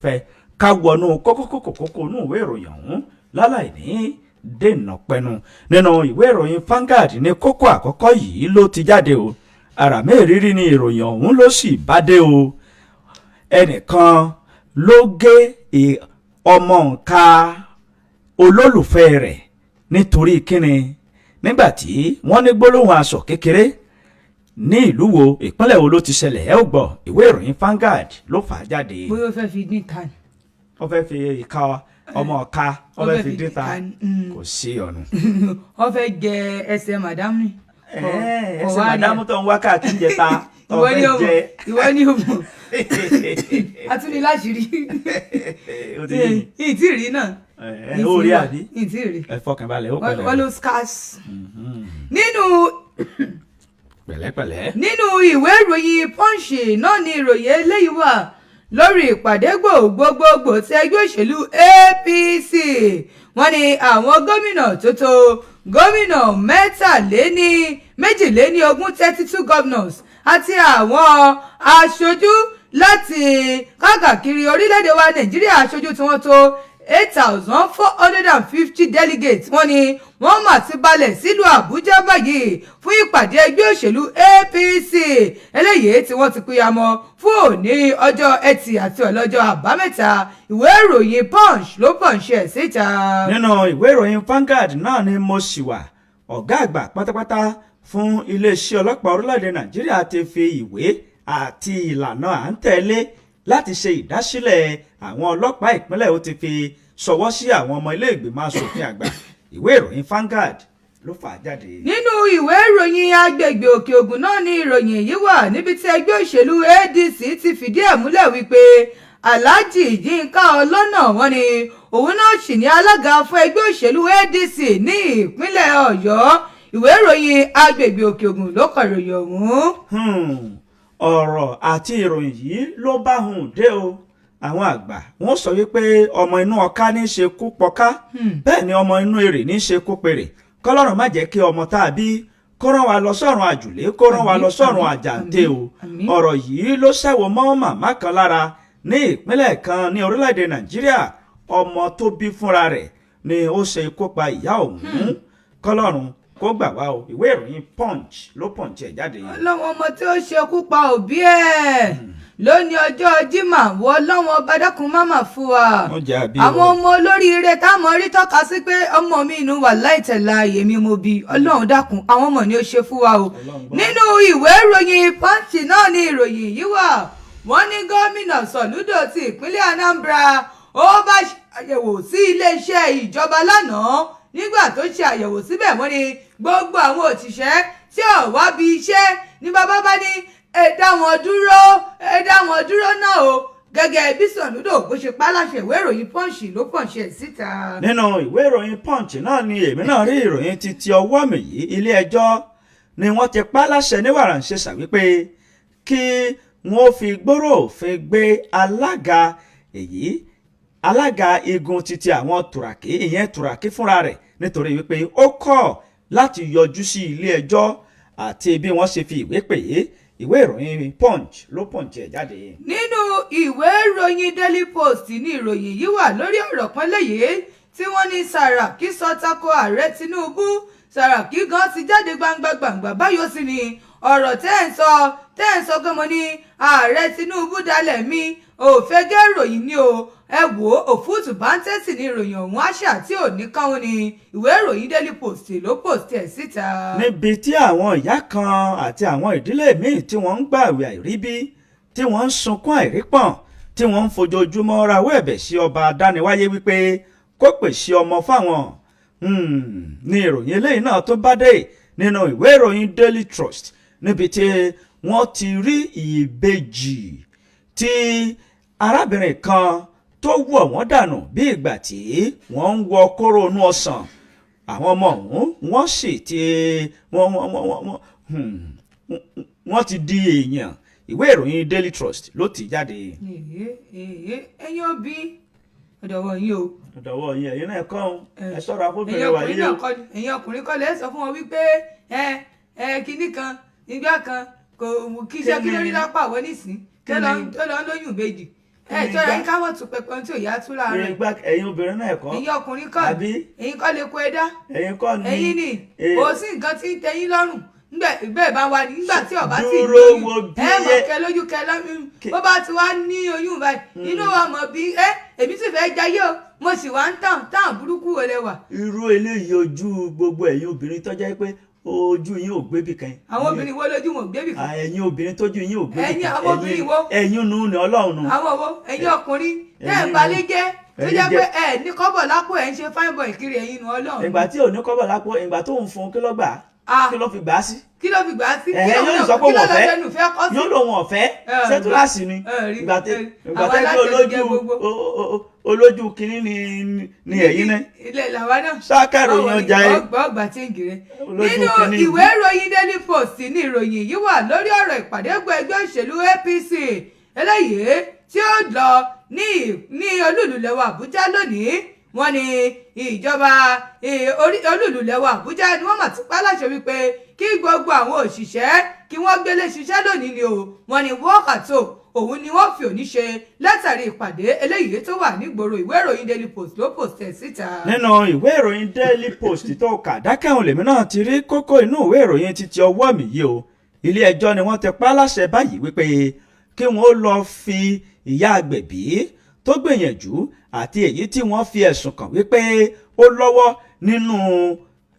Fẹ́ ká wọnú kókókókókó nú ìwé ìròyìn ọ̀hún láláì ní dènà pẹnu. Nínú ìwé ìròyìn Vanguard ní kókó àkọ́kọ́ yìí ló ti jáde o. Àrà mẹ́rìírí ni ìròyìn ọ̀hún ló sì bá dé o. Ẹnìkan ló gé ọmọ ìka olólùfẹ́ rẹ̀ nítorí kíni? Nígbà tí wọ́n ní gbólóhùn aṣọ kékeré ní ìlú wo, ìpínlẹ̀ wo ló ti ṣẹlẹ̀? Ẹ ó gbọ́. Ìwé ìròyìn Vanguard ló fà á jáde. Bóyá ó fẹ́ fi dín ta ni. Ó fẹ́ fi ìka ọmọ ìka, ó fẹ́ fi dín ta, kò sí ọ̀nà. Ó fẹ́ jẹ ẹsẹ̀ madam ni. Ẹsẹ̀ madam tó ń wá káàkiri jẹta tó Ìwọ ni fẹ́ o mọ̀. jẹ. Ìwọ ni o mọ̀, atúniláṣìírí. Ó ti yé mi. Ìtì rí náà. Ẹ ó rí àbí? Ìtì rí. Ẹ fọkàn balẹ̀, ó pẹ̀lẹ́. Wọ́n ló scarce. Nínú Pẹ̀lẹ́pẹ̀lẹ́. Nínú ìwé ìròyìn Punch náà ni ìròyìn eléyìí wà lórí ìpàdé gbogbogbò tí ẹgbẹ́ òṣèlú APC. Wọ́n ní àwọn gómìnà tó tó gómìnà 22, 32 governors, àti àwọn aṣojú láti káàkiri orílẹ̀-èdè wa Nàìjíríà, aṣojú tí wọ́n tó 8,450 delegates, wọ́n ní wọ́n mà ti balẹ̀ sílùú Àbújá báyìí fún ìpàdé ẹgbẹ́ òṣèlú APC eléyìí tí wọ́n ti pínyàmọ́ fún òní ọjọ́ Ẹtì àti ọlọ́jọ́ Àbámẹ́ta. Ìwé ìròyìn Punch ló punch ẹ̀ síta. Nínú ìwé ìròyìn Vanguard náà ni mo sì wà. Ọ̀gá àgbà pátápátá fún iléeṣẹ́ ọlọ́pàá orílẹ̀-èdè Nàìjíríà ti fi ìwé àti ìlànà à ń tẹ̀lé láti ṣe ìdásílẹ̀ àwọn ọlọ́pàá ìpínlẹ̀, ó ti fi ṣọwọ́ sí àwọn ọmọ ilé ìgbìmọ̀ asòfin àgbà. Ìwé ìròyìn Vanguard ló fà á jáde. Nínú ìwé ìròyìn Agbègbè Òkè Ògùn náà ni ìròyìn yìí wà, níbi tí ẹgbẹ́ òṣèlú ADC ti fìdí ẹ̀ múlẹ̀ wípé Alhaji Yínká Ọlọ́nà, wọn ni òun náà sì ní alága fún ẹgbẹ́ òṣèlú ADC ní ìpínlẹ̀ Ọ̀yọ́. Ìwé ìròyìn Agbègbè Òkè Ògùn ló kọ ìròyìn ọ̀hún. Ọ̀rọ̀ àti ìròyìn yìí ló bá hùn dé o. Àwọn àgbà wọ́n sọ wípé ọmọ inú ọká ní í ṣe kú pọká, bẹ́ẹ̀ ni ọmọ inú èrè ní í ṣe kú pèrè. Kọ́lọ́run má jẹ́ kí ọmọ tá a bí kó rán wa lọ sọ́run àjùlé, kó rán wa lọ sọ́run àjàǹtẹ̀ o. Ọ̀rọ̀ yìí ló ṣẹ̀wọ̀ mọ́ màmá kan lára ní ìpínlẹ̀ kan ní orílẹ̀-èdè Nàìjíríà. Ọmọ tó bí fúnra rẹ̀ ni ó ṣe ikú pa ìyá òun. Kọ́lọ́run kó gbà wá o. Ìwé ìròyìn Punch ló punch ẹ̀ jáde. Ọlọ́wọ́n ọmọ tí ó ṣekú pa òbí ẹ̀ lónìí ọjọ́ Jímọ̀, wọ Ọlọ́wọ́n ọba, dákun máma fún wa Wọ́n jẹ́ àbí o. àwọn ọmọ olóríire táwọn rí tọ́ka sí pé ọmọ mi inú wà láìtẹ̀lá èmi mo bí. Ọlọ́run dákun, àwọn ọmọ ni ó ṣe fún wa o. Ọlọ́run gbọ́. Nínú ìwé ìròyìn Punch náà ni ìròyìn yìí wà. Wọ́n ní gómìnà Soludo ti ìpínlẹ̀ Anambra, ó bá ṣàyẹ̀wò sí iléeṣẹ́ ìjọba lánàá. Nígbà tó ṣe àyẹ̀wò síbẹ̀, wọ́n ní gbogbo àwọn òṣìṣẹ́ tí ò wá bí iṣẹ́ ní bàbá bá ní ẹ dá wọn dúró, ẹ dá wọn dúró náà o, gẹ́gẹ́ bí Soludo bó ṣe pa á láṣẹ. Ìwé ìròyìn Punch ló punch ẹ̀ síta. Nínú ìwé ìròyìn Punch náà ni èmi náà rí ìròyìn títí ọwọ́ mi yìí. Ilé ẹjọ́ ni wọ́n ti pa á láṣẹ ní wàràǹṣeṣà wípé kí wọ́n fi gbóró òfin gbé alága èyí, alága igun títí àwọn Tùràkì, ìyẹn Tùràkì fúnra rẹ̀, nítorí wípé ó kọ̀ láti yọjú sí ilé ẹjọ́ àti bí wọ́n ṣe fi ìwé pè é. Ìwé ìròyìn Punch ló punch ẹ̀ jáde. Nínú ìwé ìròyìn Daily Post ní ìròyìn yìí wà lórí ọ̀rọ̀ kan léyìí tí wọ́n ní Sàràkí sọ tako ààrẹ Tinubu. Sàràkí gan ti jáde gbangba gbangba báyìí, ó sì ní ọ̀rọ̀ tẹ́ ẹ̀ ń sọ pé mo ní ààrẹ Tinubu dalẹ̀ mi, òfégè ìròyìn ni o. Ẹ wò ó, òfúùtù báńtẹ́sì ní ìròyìn ọ̀hún, àṣà tí ò ní káwọn ni. Ìwé ìròyìn Daily Post ló post ẹ̀ síta. Níbi tí àwọn ìyá kan àti àwọn ìdílé míì tí wọ́n ń gbààwẹ̀ àìríbí, tí wọ́n ń sunkún àìrípọ̀n, tí wọ́n ń fojoojúmọ́ rawọ́ ẹ̀bẹ̀ sí ọba adániwáyé wípé kó pèsè ọmọ fáwọn ní ìròyìn eléyìí náà tó bá dé nínú ìwé ìròyìn Daily Trust, níbi tí wọ́n ti rí ìbejì tí arábìnrin kan tó wọ̀ wọ́n dànù bí ìgbà tí wọ́n ń wọ kóró inú ọsàn. Àwọn ọmọ ọ̀hún, wọ́n sì ti wọ́n wọ́n wọ́n wọ́n wọ́n ti di èèyàn. Ìwé ìròyìn Daily Trust ló ti jáde. Ẹ̀yin òbí, ọ̀dọ̀wọ̀ yín o. Ọ̀dọ̀wọ̀ yín, ẹ̀yin náà kọ́ ẹ ṣọ́ra fóbìnrin Ẹ̀yin wà ọkùnrin yìí náà o. kọ́ ni, ẹ̀yin ọkùnrin kọ́ lẹ́ sọ fún wọn wípé ẹ ẹ kinní kan ìgbà kan kò kí iṣẹ́ kí lórí lápá àwọn nísìn tó lọ ń lóyún ìbejì. Ẹ tọ́ra yín ká mọ̀ tún pẹpẹ ohun tí ò yá tú láàárọ̀. Ìgbà ẹ̀yin obìnrin náà ẹ̀kọ́. Ẹ̀yin ọkùnrin kọ́. Àbí? Ẹ̀yin kọ́ lè kó ẹ dá. Ẹ̀yin kọ́ ni. Ẹ̀yin ni kò sí nǹkan tí ń tẹ́yín lọ́rùn ngbẹ bẹ́ẹ̀ bá wà ní nígbà tí ọba ti Dúró lóyún, wo bí ẹ mọ̀ ẹ- kẹ lójú kẹ lọ́yún. Bó bá ti wá ní oyún báyìí, inú wa mọ̀ bí ẹ èmi sì fẹ́ jayé o, mo sì wá ń tàn tàn burúkú wo lẹ wà. Irú eléyìí, ojú gbogbo ẹ̀yin obìnrin tó jẹ́ pé ojú yín ò gbébì kan. Àwọn obìnrin wo lójú wọn ò gbébì kan? Ah, ẹ̀yin obìnrin tójú yín ò gbébì Ẹ̀yin kan. àwọn obìnrin wo? Ẹ̀yin nu ni Ọlọ́run nu. Àwọn wo? Ẹ̀yin ọkùnrin tẹ́ ẹ̀ ń Ẹ̀yin balẹ̀ jẹ́ tó ẹ̀yin jẹ́ jẹ́- pé ẹ̀ ní kọ́bọ̀ lápò, ẹ̀ ń ṣe fine boy kiri, ẹ̀yin nu Ọlọ́run. Ìgbà tí ò ní kọ́bọ̀ lápò, ìgbà tó ń fún, kí ló gbà á? Ah. Kí ló fi gbà á sí? Kí ló fi gbà á sí? Ẹ̀hẹ́, Kí ló yóò sọ pé kí ló òun ọ̀fẹ́. lọ sẹ́nu fẹ́ kọ́ sí? Yóò lòun ọ̀fẹ́. Sẹ́túláàsì ni. Ẹ rí, Ìgbà tẹ ẹ rí. ìgbà Àwọn tẹ pé alátẹnujẹ olójú gbogbo. olójú kínní ni ẹ̀yin náà. Ilé làwa náà. Sákàrò yan jayé. Ọgbà ọgbà tí ń gèrè. Olójú Nínú kínní. ìwé ìròyìn Daily Post ní ìròyìn yìí wà lórí ọ̀rọ̀ ìpàdé gbọ́ ẹgbẹ́ òṣèlú APC eléyìí tí ó lọ ní olúùlú lẹwa Àbújá lónìí. Wọ́n ní ìjọba olúùlú lẹwa Àbújá ni wọ́n mà ti pa á láṣẹ wípé kí gbogbo àwọn òṣìṣẹ́ kí wọ́n gbélé ṣiṣẹ́ lónìí ni o. Wọ́n ní wọ́ọ̀kàtò òun ni wọ́n fi òní ṣe látàrí ìpàdé eléyìí tó wà nígboro. Ìwé ìròyìn Daily Post ló post ẹ̀ síta. Nínú ìwé ìròyìn Daily Post tó kà dákẹ́hùn lèmi náà ti rí kókó inú ìwé ìròyìn títí ọwọ́ mi yìí o. Ilé ẹjọ́ ni wọ́n ti pa á láṣẹ báyìí wípé kí wọ́n lọ fi ìyá agbẹ̀bí tó gbìyànjú àti èyí tí wọ́n fi ẹ̀sùn kàn wípé ó lọ́wọ́ nínú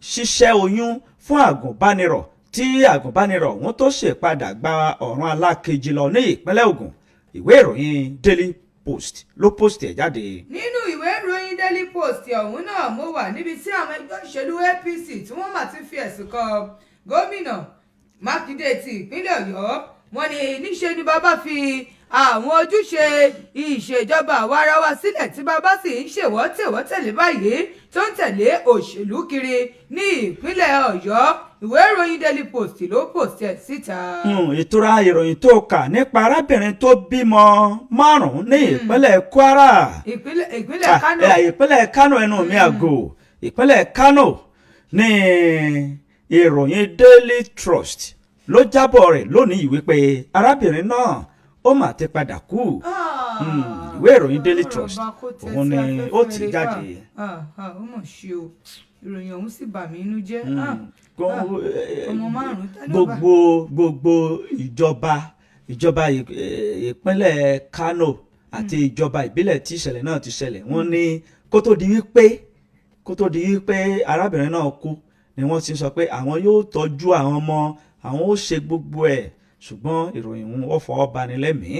ṣíṣẹ́ oyún fún àgùnbánirọ̀ tí àgùnbánirọ̀ ọ̀hún tó ṣèpadà gba ọ̀run alákejì lọ ní ìpínlẹ̀ Ògùn. Ìwé ìròyìn Daily Post ló post ẹ̀ jáde. Nínú ìwé ìròyìn Daily Post ọ̀hún náà mo wà níbi tí àwọn ẹgbẹ́ òṣèlú APC tí wọ́n mà ti fi ẹ̀sùn kan Gómìnà Mákindé ti ìpínlẹ̀ Ọ̀yọ́. Wọ́n ní níṣe ni bàbá fi àwọn ojúṣe ìṣèjọba àwarawa sílẹ̀, tí bàbá sì ń ṣèwọ́ tèwọ́ tẹ̀lé báyìí tó ń tẹ̀lé òṣèlú kiri ní ìpínlẹ̀ Ọ̀yọ́. Ìwé ìròyìn Daily Post ló post ẹ̀ síta. Ìtura ìròyìn tó kà nípa arábìnrin tó bímọ márùn-ún ní ìpínlẹ̀ Kwara. Ìpínlẹ̀ Ah, Kánò. Ìpínlẹ̀ Kánò, ẹnu mi àgò. Ìpínlẹ̀ Kánò ní ìròyìn Daily Trust ló jábọ̀ rẹ̀ lónìí yìí wípé arábìnrin náà ó mà ti padà kú. Ìwé ìròyìn Daily Trust òun ni ó ti jáde. Ó mọ̀ ṣe o, ìròyìn ọ̀hún sì bà mí inú jẹ́. Ọmọ márùn-ún, ta ló bá- Gbogbo ìjọba ìpínlẹ̀ Kano àti ìjọba ìbílẹ̀ tí ìṣẹ̀lẹ̀ náà ti ṣẹlẹ̀, wọ́n ní kó tó di wípé arábìnrin náà kú ni wọ́n ti sọ pé àwọn yóò tọ́jú àwọn ọmọ, àwọn ó ṣe gbogbo ẹ̀, ṣùgbọ́n ìròyìn ọ̀hún ó fọwọ́ bani lẹ́mìí.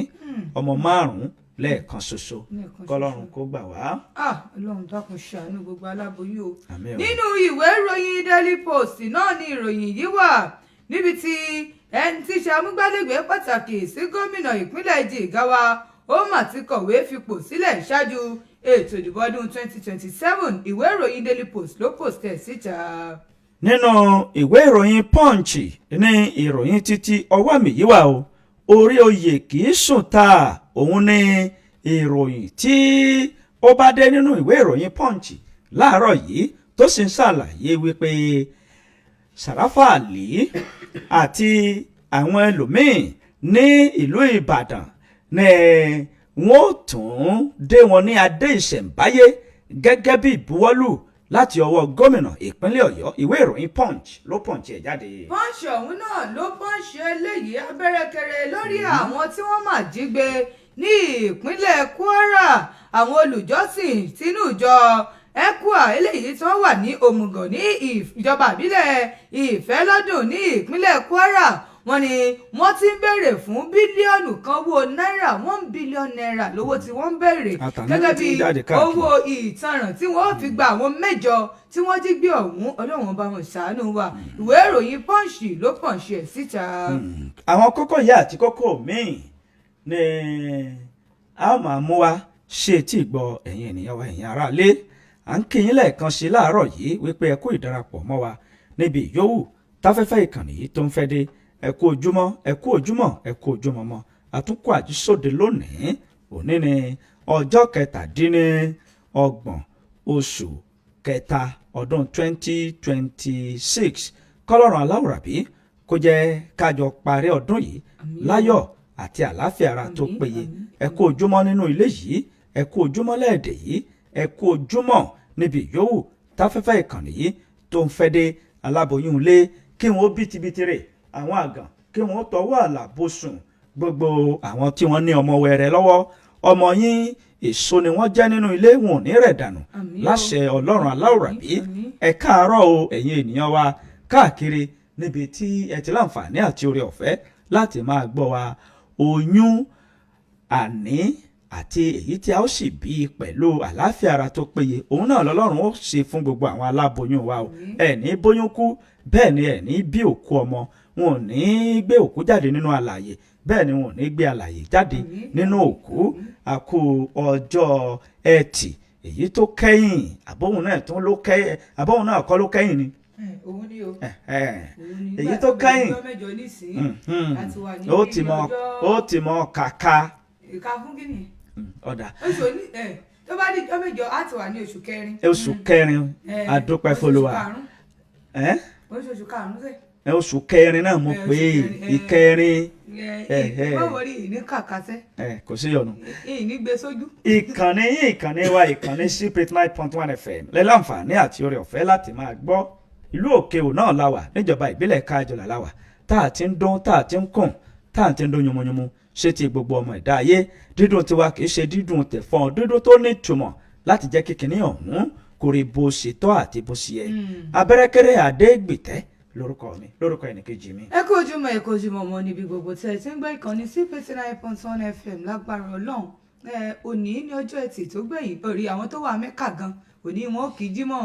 Ọmọ márùn-ún lẹ́ẹ̀kan ṣoṣo. Lẹ́ẹ̀kan. Kọ́lọ́run kó gbà wá. Ah, Ọlọ́run dákun ṣàánú gbogbo aláboyún o. Àmín o. Nínú ìwé ìròyìn Daily Post náà ni ìròyìn yìí wà níbi tí ẹni tí í ṣe amúgbálẹ́gbẹ̀ẹ́ pàtàkì sí gómìnà ìpínlẹ̀ Jigawa ó mà ti kọ̀wé fipò sílẹ̀ ṣáájú ètò ìdìbò ọdún 2027. Ìwé ìròyìn Daily Post ló post ẹ̀ síta. Nínú ìwé ìròyìn Punch ní ìròyìn títí ọwọ́ mi yìí wà o. Orí oyè kì í sùn ta, òun ní ìròyìn tí ó bá dé nínú ìwé ìròyìn Punch láàárọ̀ yìí, tó sì ń ṣàlàyé wípé Sàráfà Àlì àti àwọn ẹlòmíín ní ìlú Ìbàdàn ní wọ́n ó tún dé wọn ní adé ìṣẹ̀ǹbáyé gẹ́gẹ́ bí ìbuwọ́lù láti ọwọ́ gómìnà ìpínlẹ̀ Ọ̀yọ́. Ìwé ìròyìn Punch ló punch ẹ̀ jáde. Punch ọ̀hún náà ló punch eléyìí abẹ́rẹ́kẹrẹ lórí àwọn tí wọ́n mà jí gbé ní ìpínlẹ̀ Kwara, àwọn olùjọ́sìn tínú ìjọ ECWA eléyìí tí wọ́n wà ní Òmùgọ̀ ní ìjọba ìbílẹ̀ Ìfẹ́lọ́dún ní ìpínlẹ̀ Kwara. Wọ́n ní wọ́n ti ń béèrè fún 1 bílíọ̀nù owó náírà, ₦1 billion lówó tí wọ́n ń béèrè Àtàná gẹ́gẹ́ tí bí ń jáde káàkiri. owó ìtanràn tí wọ́n fi gba àwọn mẹ́jọ tí wọ́n jí gbé ọ̀hún. Ọlọ́run bá wọn ṣàánú wa. Ìwé ìròyìn Punch ló punch ẹ̀ síta. Àwọn kókó yìí àti kókó míì ni a ó máa mú wa ṣe tí ìgbọ́ ẹ̀yin ènìyàn wa, ẹ̀yin aráalé. À ń kí yín lẹ́ẹ̀kan sí láàárọ̀ yìí wípé ẹ kú ìdarapọ̀ mọ́ wa níbi ìyówù táfẹ́fẹ́ ìkànnì yìí tó ń fẹ́ dé. Ẹ kú ojúmọ́, ẹ kú ojúmọ́, ẹ kú ojúmọ́ mọ́. Àtúnkù àjísòde lónìí. Òní ni ọjọ́ 27 oṣù kẹta ọdún 2026. Kọ́lọ́run aláwùrábí kó jẹ́ kájọ parí ọdún yìí láyọ̀. àti àlàáfíà ara tó Àmín, péye. àmín. Ẹ kú ojúmọ́ nínú ilé yìí, ẹ kú ojúmọ́ lẹ́ẹ̀dẹ̀ yìí, ẹ kú ojúmọ́ níbi ìyówù táfẹ́fẹ́ ìkànnì yìí tó ń fẹ́ dé. Aláboyún ilé, kí wọ́n bí tibitire, àwọn àgàn, kí wọ́n tọwọ́ àlàbò sùn, gbogbo àwọn tí wọ́n ní ọmọ wẹrẹ lọ́wọ́, ọmọ yín, èso ni wọ́n jẹ́ nínú ilé, wọn ò ní rẹ̀ dànù Àmín o. láṣẹ Ọlọ́run aláwòrábí. Àmín. Ẹ káàárọ̀ o, ẹ̀yin ènìyàn wa káàkiri níbi tí ẹ ti láǹfààní àti oore ọ̀fẹ́ láti máa gbọ́ wa. Oyún àní àti èyí tí a ó sì bí pẹ̀lú àlàáfíà ara tó péye, òun náà lọ́lọ́run ó ṣe fún gbogbo àwọn aláboyún wa o. Ẹ ní bóyún kú, bẹ́ẹ̀ ni ẹ ní bí òkú ọmọ. Wọn ò ní gbé òkú jáde nínú alààyè, bẹ́ẹ̀ ni wọn ò ní gbé alààyè jáde Àmín. nínú òkú. Àkú ọjọ́ Ẹtì èyí tó kẹ́yìn, àbóhùn náà tún ló kẹ́yìn, àbóhùn náà kọ́ ló kẹ́yìn ni. Ẹ, òun ni o. Ẹ̀hẹ́n. Òun ni. Èyí Nígbà tó tí kẹ́yìn. ọjọ́ 8 nísìnyí láti wà ní Ó ti mọ ọjọ́- ó ti mọ kàkà. Ìka fún kíni? Ọ̀dà. Oṣù òní ẹ tó bá di ọjọ́ 8, á ti wà ní oṣù kẹrin. Oṣù kẹrin. Ẹ, Adúpẹ́ oṣù f'Olúwa. karùn-ún. Ẹ́? Oṣù karùn-ún sẹ́. Ẹ, oṣù kẹrin náà mo Ẹ, pè é. Oṣù kẹrin, ẹ. Ìkẹrin. Ẹ, Ẹ, ẹ. Báwo rí ìní kàkà sẹ́? Ẹ kò sí yọnu. Ìní gbé sójú. Ìkànnì yín, ìkànnì wa, ìkànnì CP 9.1 FM lẹ́láǹfààní àti oore ọ̀fẹ́ láti máa gbọ́. Ìlú Òkè-Ò náà la wà, níjọba ìbílẹ̀ Kájọlà la wà, tá a ti ń dún, tá a ti ń kùn, tá a ti ń dún yomoyomo ṣé ti gbogbo ọmọ ẹ̀dá ayé. Dídùn tiwa kì í ṣe dídùn tẹ̀fọ́n, dídùn tó ní ìtumọ̀ láti jẹ́ kí kinní ọ̀hún kò rí bó ṣe tọ́ àti bó ṣe yẹ. Abẹ́rẹ́kẹ́rẹ́ Adégbìtẹ́ lórúkọ mi, lórúkọ ẹnìkejì mi. Ẹ kú ojúmọ́, ẹ kú ojúmọ́ ọmọ níbi gbogbo tí ẹ ti ń gbọ́ ìkànnì CP 9.1 FM. Lágbára Ọlọ́run, ẹ òní ní ọjọ́ Ẹtì tó gbẹ̀yìn orí àwọn tó wà Mẹ́kà gan, òní wọn ò kì í jímọ̀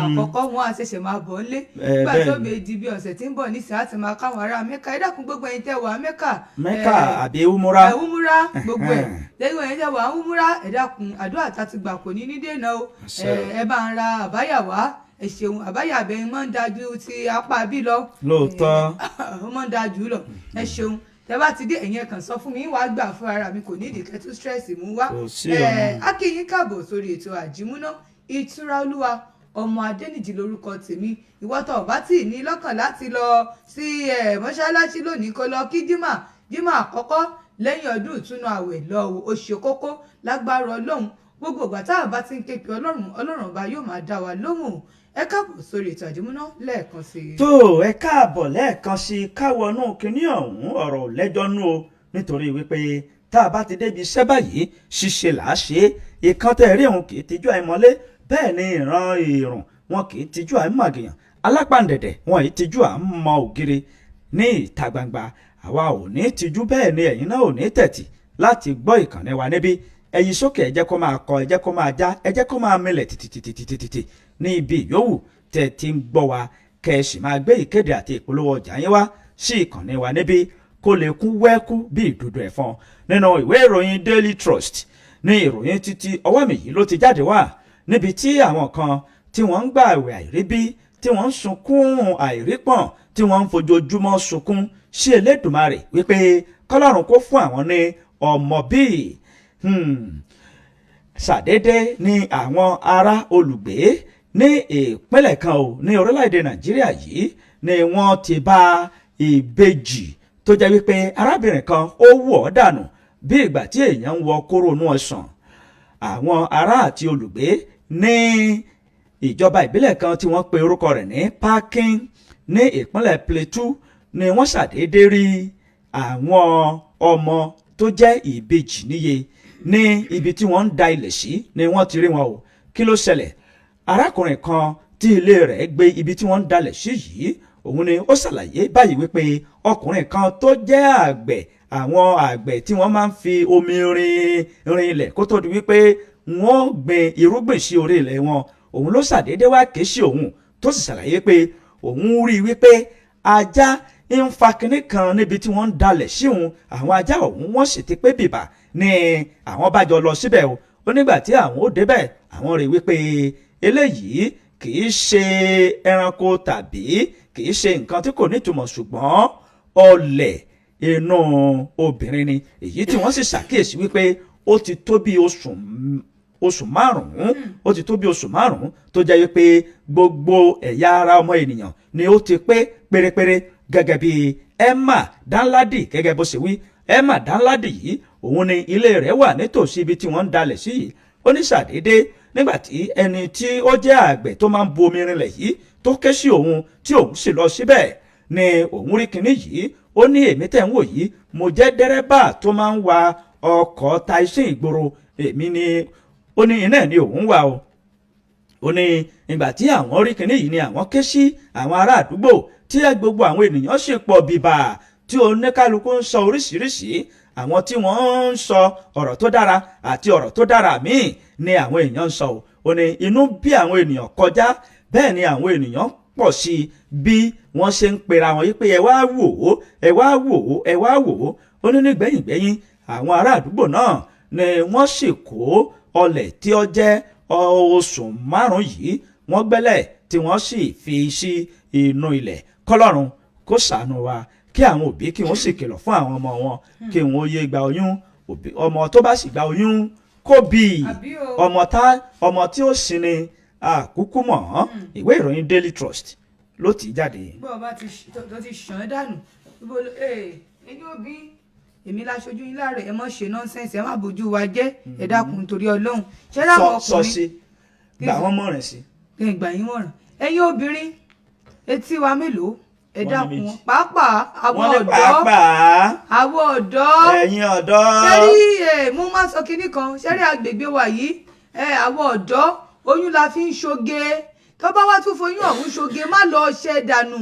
àkọ́kọ́, wọn á ṣẹ̀ṣẹ̀ máa bọ̀ ńlé Ẹ, nígbà tó bẹ́ẹ̀ni. bèè di bí ọ̀sẹ̀ tí ń bọ̀ nísìnyí, á ti máa káwọn ará Mẹ́kà. Ẹ dákun, gbogbo ẹ̀yin tẹ́ wà Mẹ́kà, Mẹ́kà àbí umura. Ẹ, umura, gbogbo ẹ̀ lẹ́yìn, ẹ̀yin tẹ́ wà umura, ẹ dákun, àdúrà tá ti gbà kò ní ní dènà o. Àṣẹ. Ẹ bá ń ra àbáyà wá, ẹ ṣeun. Àbáyà abẹ́yìn máa ń dájú ti apá bí lọ. Lóòótọ́. Ó máa ń da jù lọ. Ẹ ṣeun. Tẹ bá ti dé, ẹ̀yin ẹ kàn sọ fún mi, wàá gbà fún ara mi, kò ní ìdí kẹtù stress mú wá. Kò sí Ẹ, ọ̀nà. a kí yín káàbọ̀ sórí ètò Àjímúná. Ìtura Olúwa Ọmọ Adẹnìjì lórúkọ tèmi. Ìwọ tó o bá tì ní lọ́kàn láti lọ sí ẹ mọ́ṣáláṣí lónìí, kó lọ kí jímà, jímà àkọ́kọ́ lẹ́yìn ọdún ìtúnu àwẹ̀ lọ o. Ó ṣe kókó. Lágbára Ọlọ́run, gbogbo ìgbà tá a bá ti ń ké pe Ọlọ́run, Ọlọ́run ọba yóò máa dá wa lóhùn. Ẹ káàbọ̀ sórí ètò Àjímúná lẹ́ẹ̀kan sí i. Tó, ẹ káàbọ̀ lẹ́ẹ̀kan sí i. Káwọnú kínní ọ̀hún, ọ̀rọ̀ ò lẹ́jọ́ nú o, nítorí wípé tá a bá ti débi iṣẹ́ báyìí, ṣíṣe là á ṣe é. Ìkan tẹ́ rí òun kì í tijú àìmọ́lé, bẹ́ẹ̀ ni ìran ìrùn wọn kì í tijú àìmọ̀gìyàn, alápàǹdẹ̀dẹ̀ wọn yìí tijú à ń mọ ògiri ní ìta gbangba. Àwa ò ní tijú, bẹ́ẹ̀ ni ẹ̀yin náà ò ní tẹ̀tì láti gbọ́ ìkànnì wa níbí. Ẹ̀yin sókè, ẹ jẹ́ kó máa kọ, ẹ jẹ́ kó máa já, ẹ jẹ́ kó máa milẹ̀ tìtìtìtìtìtì ní ibi ìyówù tẹ̀ ti ń gbọ́ wa, kẹ́ ẹ sì máa gbé ìkéde àti ìpolówó ọjà yín wá sí ìkànnì wa níbí, kó lè kún wẹ́kú bí ìdodo ẹ̀fọn. Nínú ìwé ìròyìn Daily Trust ní ìròyìn títí ọwọ́ mi yìí ló ti jáde wá, níbi tí àwọn kan tí wọ́n ń gbà àwẹ̀ àìríbí, tí wọ́n ń sunkún àìrípọ̀n, tí wọ́n ń fojoojúmọ́ sunkún sí Elédùmarè wípé kọ́lọ́run kó fún àwọn ní ọmọ bíi. Ṣàdédé ni àwọn ará olùgbé ní ìpínlẹ̀ kan ò ní orílẹ̀-èdè Nàìjíríà yìí ni wọ́n ti bá ìbejì tó jẹ́ wípé arábìnrin kan ó wọ̀ ọ́ dànù bí ìgbà tí èèyàn ń wọ kóró inú ọsàn. Àwọn ará àti olùgbé ní ìjọba ìbílẹ̀ kan tí wọ́n pe orúkọ rẹ̀ ní Parkin ní ìpínlẹ̀ Plateau ni wọ́n ṣàdédé rí àwọn ọmọ tó jẹ́ ìbejì níye. Ní ibi tí wọ́n ń da ilẹ̀ sí ni wọ́n ti rí wọn o. Kí ló ṣẹlẹ̀? Arákùnrin kan tí ilé rẹ̀ gbé ibi tí wọ́n ń dalẹ̀ sí yìí, òun ni ó ṣàlàyé báyìí wípé ọkùnrin kan tó jẹ́ àgbẹ̀, àwọn àgbẹ̀ tí wọ́n máa ń fi omi rin rin ilẹ̀ kó tó di wípé wọ́n gbin irúgbìn sí orí ilẹ̀ wọn, òun ló ṣàdédé wá ké sí òun, tó sì ṣàlàyé pé òun rí i wípé ajá ń fa kinní kan níbi tí wọ́n ń dalẹ̀ sí òun. Àwọn ajá òun wọ́n sì ti pé bìbà ní àwọn bá jọ lọ síbẹ̀ o. Ó nígbà tí àwọn ó débẹ̀, àwọn rí i wípé eléyìí kì í ṣe ẹranko tàbí kì í ṣe nǹkan tí kò nítumọ̀, ṣùgbọ́n ọlẹ̀ inú obìnrin ni, èyí tí wọ́n sì ṣàkíyèsí wípé ó ti tó bí oṣù 5, ó ti tó bí oṣù 5, tó jẹ́ wípé gbogbo ẹ̀yà ara ọmọ ènìyàn ni ó ti pé pérépéré, gẹ́gẹ́ bí Emma Danladi gẹ́gẹ́ bó ṣe wí. Emma Danladi yìí, òun ni ilé rẹ̀ wà nítòsí ibi tí wọ́n ń dalẹ̀ sí yìí. Ó ní ṣàdédé nígbà tí ẹni tí ó jẹ́ àgbẹ̀ tó máa ń bu omi rinlẹ̀ yìí tó ké sí òun, tí òun sì lọ síbẹ̀, ni òun rí kinní yìí. Ó ní, "Èmi tẹ̀ ń wò yìí, mo jẹ́ dẹ́rẹ́bà tó máa ń wa ọkọ̀ taxi ìgboro. Èmi ni." Ó ní iná ni òun wà o. Ó ní ìgbà tí àwọn rí kinní yìí ni àwọn ké sí àwọn ará àdúgbò, tí gbogbo àwọn ènìyàn sì pọ̀ bìbà, tí oníkálukú ń sọ oríṣiríṣi. Àwọn tí wọ́n ń sọ ọ̀rọ̀ tó dára àti ọ̀rọ̀ tó dára míì ni àwọn èèyàn ń sọ o. Ó ní inú bí àwọn ènìyàn kọjá, bẹ́ẹ̀ ni àwọn ènìyàn pọ̀ sí i bí wọ́n ṣe ń pera wọn yí pé, "Ẹ wá wò ó, ẹ wá wò ó, ẹ wá wò ó." Ó ní nígbẹ̀yìngbẹ̀yìn, àwọn ará àdúgbò náà ni wọ́n sì kó ọlẹ̀ tí ó jẹ́ oṣù 5 yìí, wọ́n gbẹ́lẹ̀ tí wọ́n sì fi sí inú ilẹ̀. Kọlọ́run kó ṣàánú wa, kí àwọn òbí kí wọ́n sì kìlọ̀ fún àwọn ọmọ wọn kí wọ́n yé gba oyún. Òbí ọmọ tó bá sì gba oyún kó bí i Àbí o. ọmọ tá ọmọ tí ó sin ni àkúkú mọ̀. Ìwé ìròyìn Daily Trust ló ti jáde. Bó o bá ti tó ti ṣàn án dànù ibo ẹ̀yin òbí, èmi láṣojú yín láàárọ̀, ẹ mọ̀ ṣe nonsense, ẹ má bójú wa jẹ́. Ẹ dákun, torí Ọlọ́run, ṣé láwọn sọ ọkùnrin sí gbà wọ́n mọ̀ràn sí. Kí n gbà yín mọ̀ràn. Ẹ̀yin obìnrin, etí wa mélòó? Ẹ Wọ́n ní dákun. méjì. Pàápàá àwọn Wọ́n ní ọ̀dọ́, pàápàá àwọn ọ̀dọ́, ẹ̀yin ọ̀dọ́. Ṣẹ́rí ẹ̀, mo máa ń sọ kinní kan. Ṣẹ́rí agbègbè wa yìí ẹ̀, àwọn ọ̀dọ́, oyún la fi ń ṣoge. Tó bá wá tún foyún ọ̀hún ṣoge, má lọ ṣe dànù,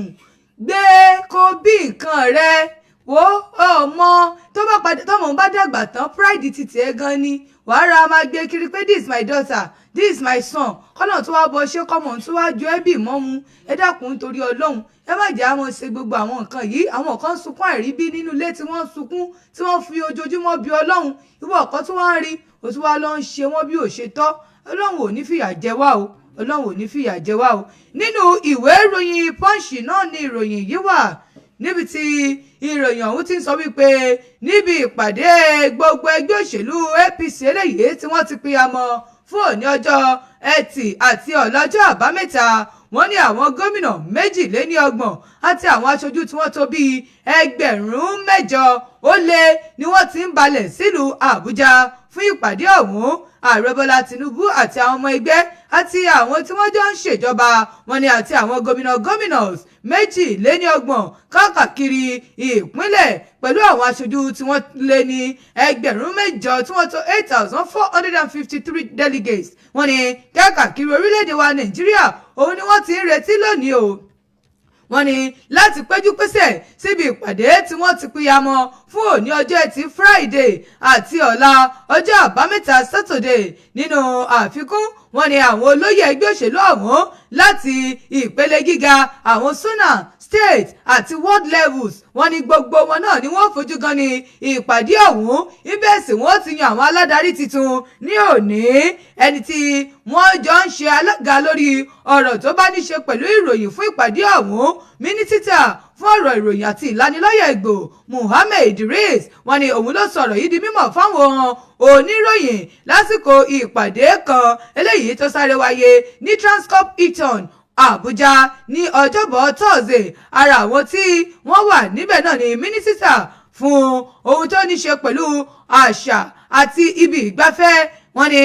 gbé kó bí nǹkan rẹ wo. Ọmọ tó bá padà, tọmọ bá dàgbà tán, pride ti tiẹ̀ gan ni wàá ra máa gbé kiri pé, "This is my daughter, this is my son." Kọ́nà tó wá bọ ṣé kọ́mọ tó wá jọ ẹ́ bì mọ́mu. Ẹ dákun, nítorí Ọlọ́run, ẹ má jẹ́ àwọn ṣe gbogbo àwọn nǹkan yìí. Àwọn kan sunkún àìríbí nínú ilé, tí wọ́n ń sunkún, tí wọ́n fi ojoojúmọ́ bí Ọlọ́run. Ìwọ ọ̀kan tí wọ́n ń rí, o tún wá lọ ń ṣe wọ́n bí ò ṣe tọ́. Ọlọ́run ò ní fìyà jẹ wá o, Ọlọ́run ò ní fìyà jẹ wá o. Nínú ìwé ìròyìn Punch náà ni ìròyìn yìí wà, níbi tí ìròyìn ọ̀hún ti ń sọ wípé níbi ìpàdé gbogbo ẹgbẹ́ òṣèlú APC eléyìí tí wọ́n ti pìyàmọ́ fún òní ọjọ́ Ẹtì àti ọ̀lọ́jọ́ Àbámẹ́ta, wọ́n ní àwọn gómìnà 32 àti àwọn aṣojú tí wọ́n tó bíi 8000 ó lé ni wọ́n ti ń balẹ̀ sílùú Àbújá fún ìpàdé ọ̀hún. Ààrẹ Bọ́lá Tinubu àti àwọn ọmọ ẹgbẹ́ àti àwọn tí wọ́n jọ ń ṣèjọba wọn ni, àti àwọn gómìnà gómìnà 32 káàkiri ìpínlẹ̀, pẹ̀lú àwọn aṣojú tí wọ́n lé ní 8000, tí wọ́n tó 8,453 delegates, wọ́n ní káàkiri orílẹ̀-èdè wa Nàìjíríà, òun ni wọ́n ti ń retí lónìí o. Wọ́n ní láti péjú pésẹ̀ síbi ìpàdé tí wọ́n ti pìyàmọ́ fún òní ọjọ́ Ẹtì Friday àti ọ̀la ọjọ́ Àbámẹ́ta Saturday. Nínú àfikún, wọ́n ní àwọn olóyè ẹgbẹ́ òṣèlú ọ̀hún láti ìpele gíga, àwọn zonal, state àti world levels, wọ́n ní gbogbo wọn náà ni wọ́n fojú gan ni ìpàdé ọ̀hún. Ibẹ̀ sì wọ́n ti yan àwọn aládarí tuntun ní òní. Ẹni tí wọ́n jọ ń ṣe alága lórí ọ̀rọ̀ tó bá ní ṣe pẹ̀lú ìròyìn fún ìpàdé ọ̀hún, mínísítà fún ọ̀rọ̀ ìròyìn àti ìlanilọ́yẹ̀ Ìgbò, Muhammed Idris, wọ́n ní òun ló sọ̀rọ̀ yìí di mímọ̀ fáwọn oníròyìn lásìkò ìpàdé kan eléyìí tó sáré wáyé ní Transcorp Hilton, Àbújá, ní ọjọ́bọ̀ Thursday. Ara àwọn tí wọ́n wà níbẹ̀ náà ni mínísítà fún ohun tó ní ṣe pẹ̀lú àṣà àti ibi ìgbafẹ́, wọ́n ní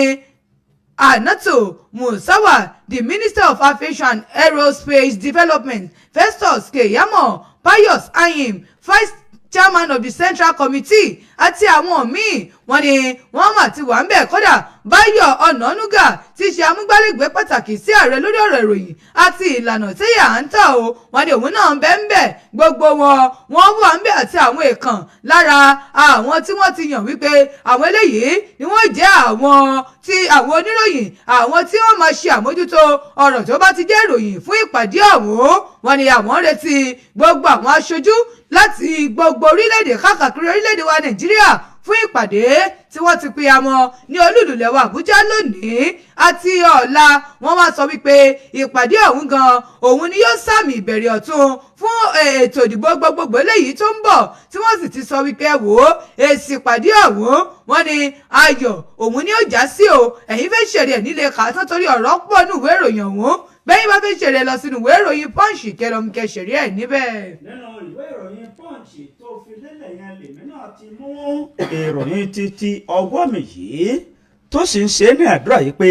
Hannatu Musawa, the Minister of Aviation and Aerospace Development, Festus Keyamo, Pius Anyim, Vice Chairman of the Central Committee, àti àwọn míì. Wọ́n ní wọ́n mà ti wà ń bẹ̀. Kódà, Báyọ̀ Ọ̀nànúgà tí ṣe amúgbálẹ́gbẹ̀ẹ́ pàtàkì sí ààrẹ lórí ọ̀rọ̀ ìròyìn àti ìlànà tí à ń tà o, wọ́n ní òun náà ń bẹ ń bẹ̀. Gbogbo wọn, wọ́n wà ń bẹ̀, àti àwọn èèkàn lára àwọn tí wọ́n ti yàn wípé àwọn eléyìí ni wọ́n jẹ́ àwọn tí àwọn oníròyìn, àwọn tí wọ́n máa ṣe àmójútó ọ̀rọ̀ tó bá ti jẹ́ ìròyìn fún ìpàdé ọ̀hún. Wọ́n ní àwọn ń retí gbogbo àwọn aṣojú láti gbogbo orílẹ̀-èdè káàkiri orílẹ̀-èdè wa Nàìjíríà fún ìpàdé tí wọ́n ti pe àmọ́ ní olúùlú wa Àbújá lónìí àti ọ̀la. Wọ́n wá sọ wípé ìpàdé ọ̀hún gan òun ni yóò sàmì ìbẹ̀rẹ̀ ọ̀tun fún ètò ìdìbò gbogbogbò eléyìí tó ń bọ̀, tí wọ́n sì ti sọ wípé, ẹ wò ó, èsì ìpàdé ọ̀hún, wọ́n ní ayọ̀ òun ni ó já sí o. Ẹ̀yin fẹ́ ṣèrè ẹ̀ nílé kàá torí ọ̀rọ̀ pọ̀ ní ìwé ìròyìn ọ̀hún. Bẹ́yìn bá fi ṣeré lọ sínú ìwé ìròyìn Punch kẹlọ́mùkẹ́ ṣeré ẹ̀ níbẹ̀. Nínú ìwé ìròyìn Punch tó fi lélẹ̀ yẹn lèmi náà ti mú ìròyìn títí ọwọ́ mi yìí, tó sì ń ṣe ní àdúrà yìí pé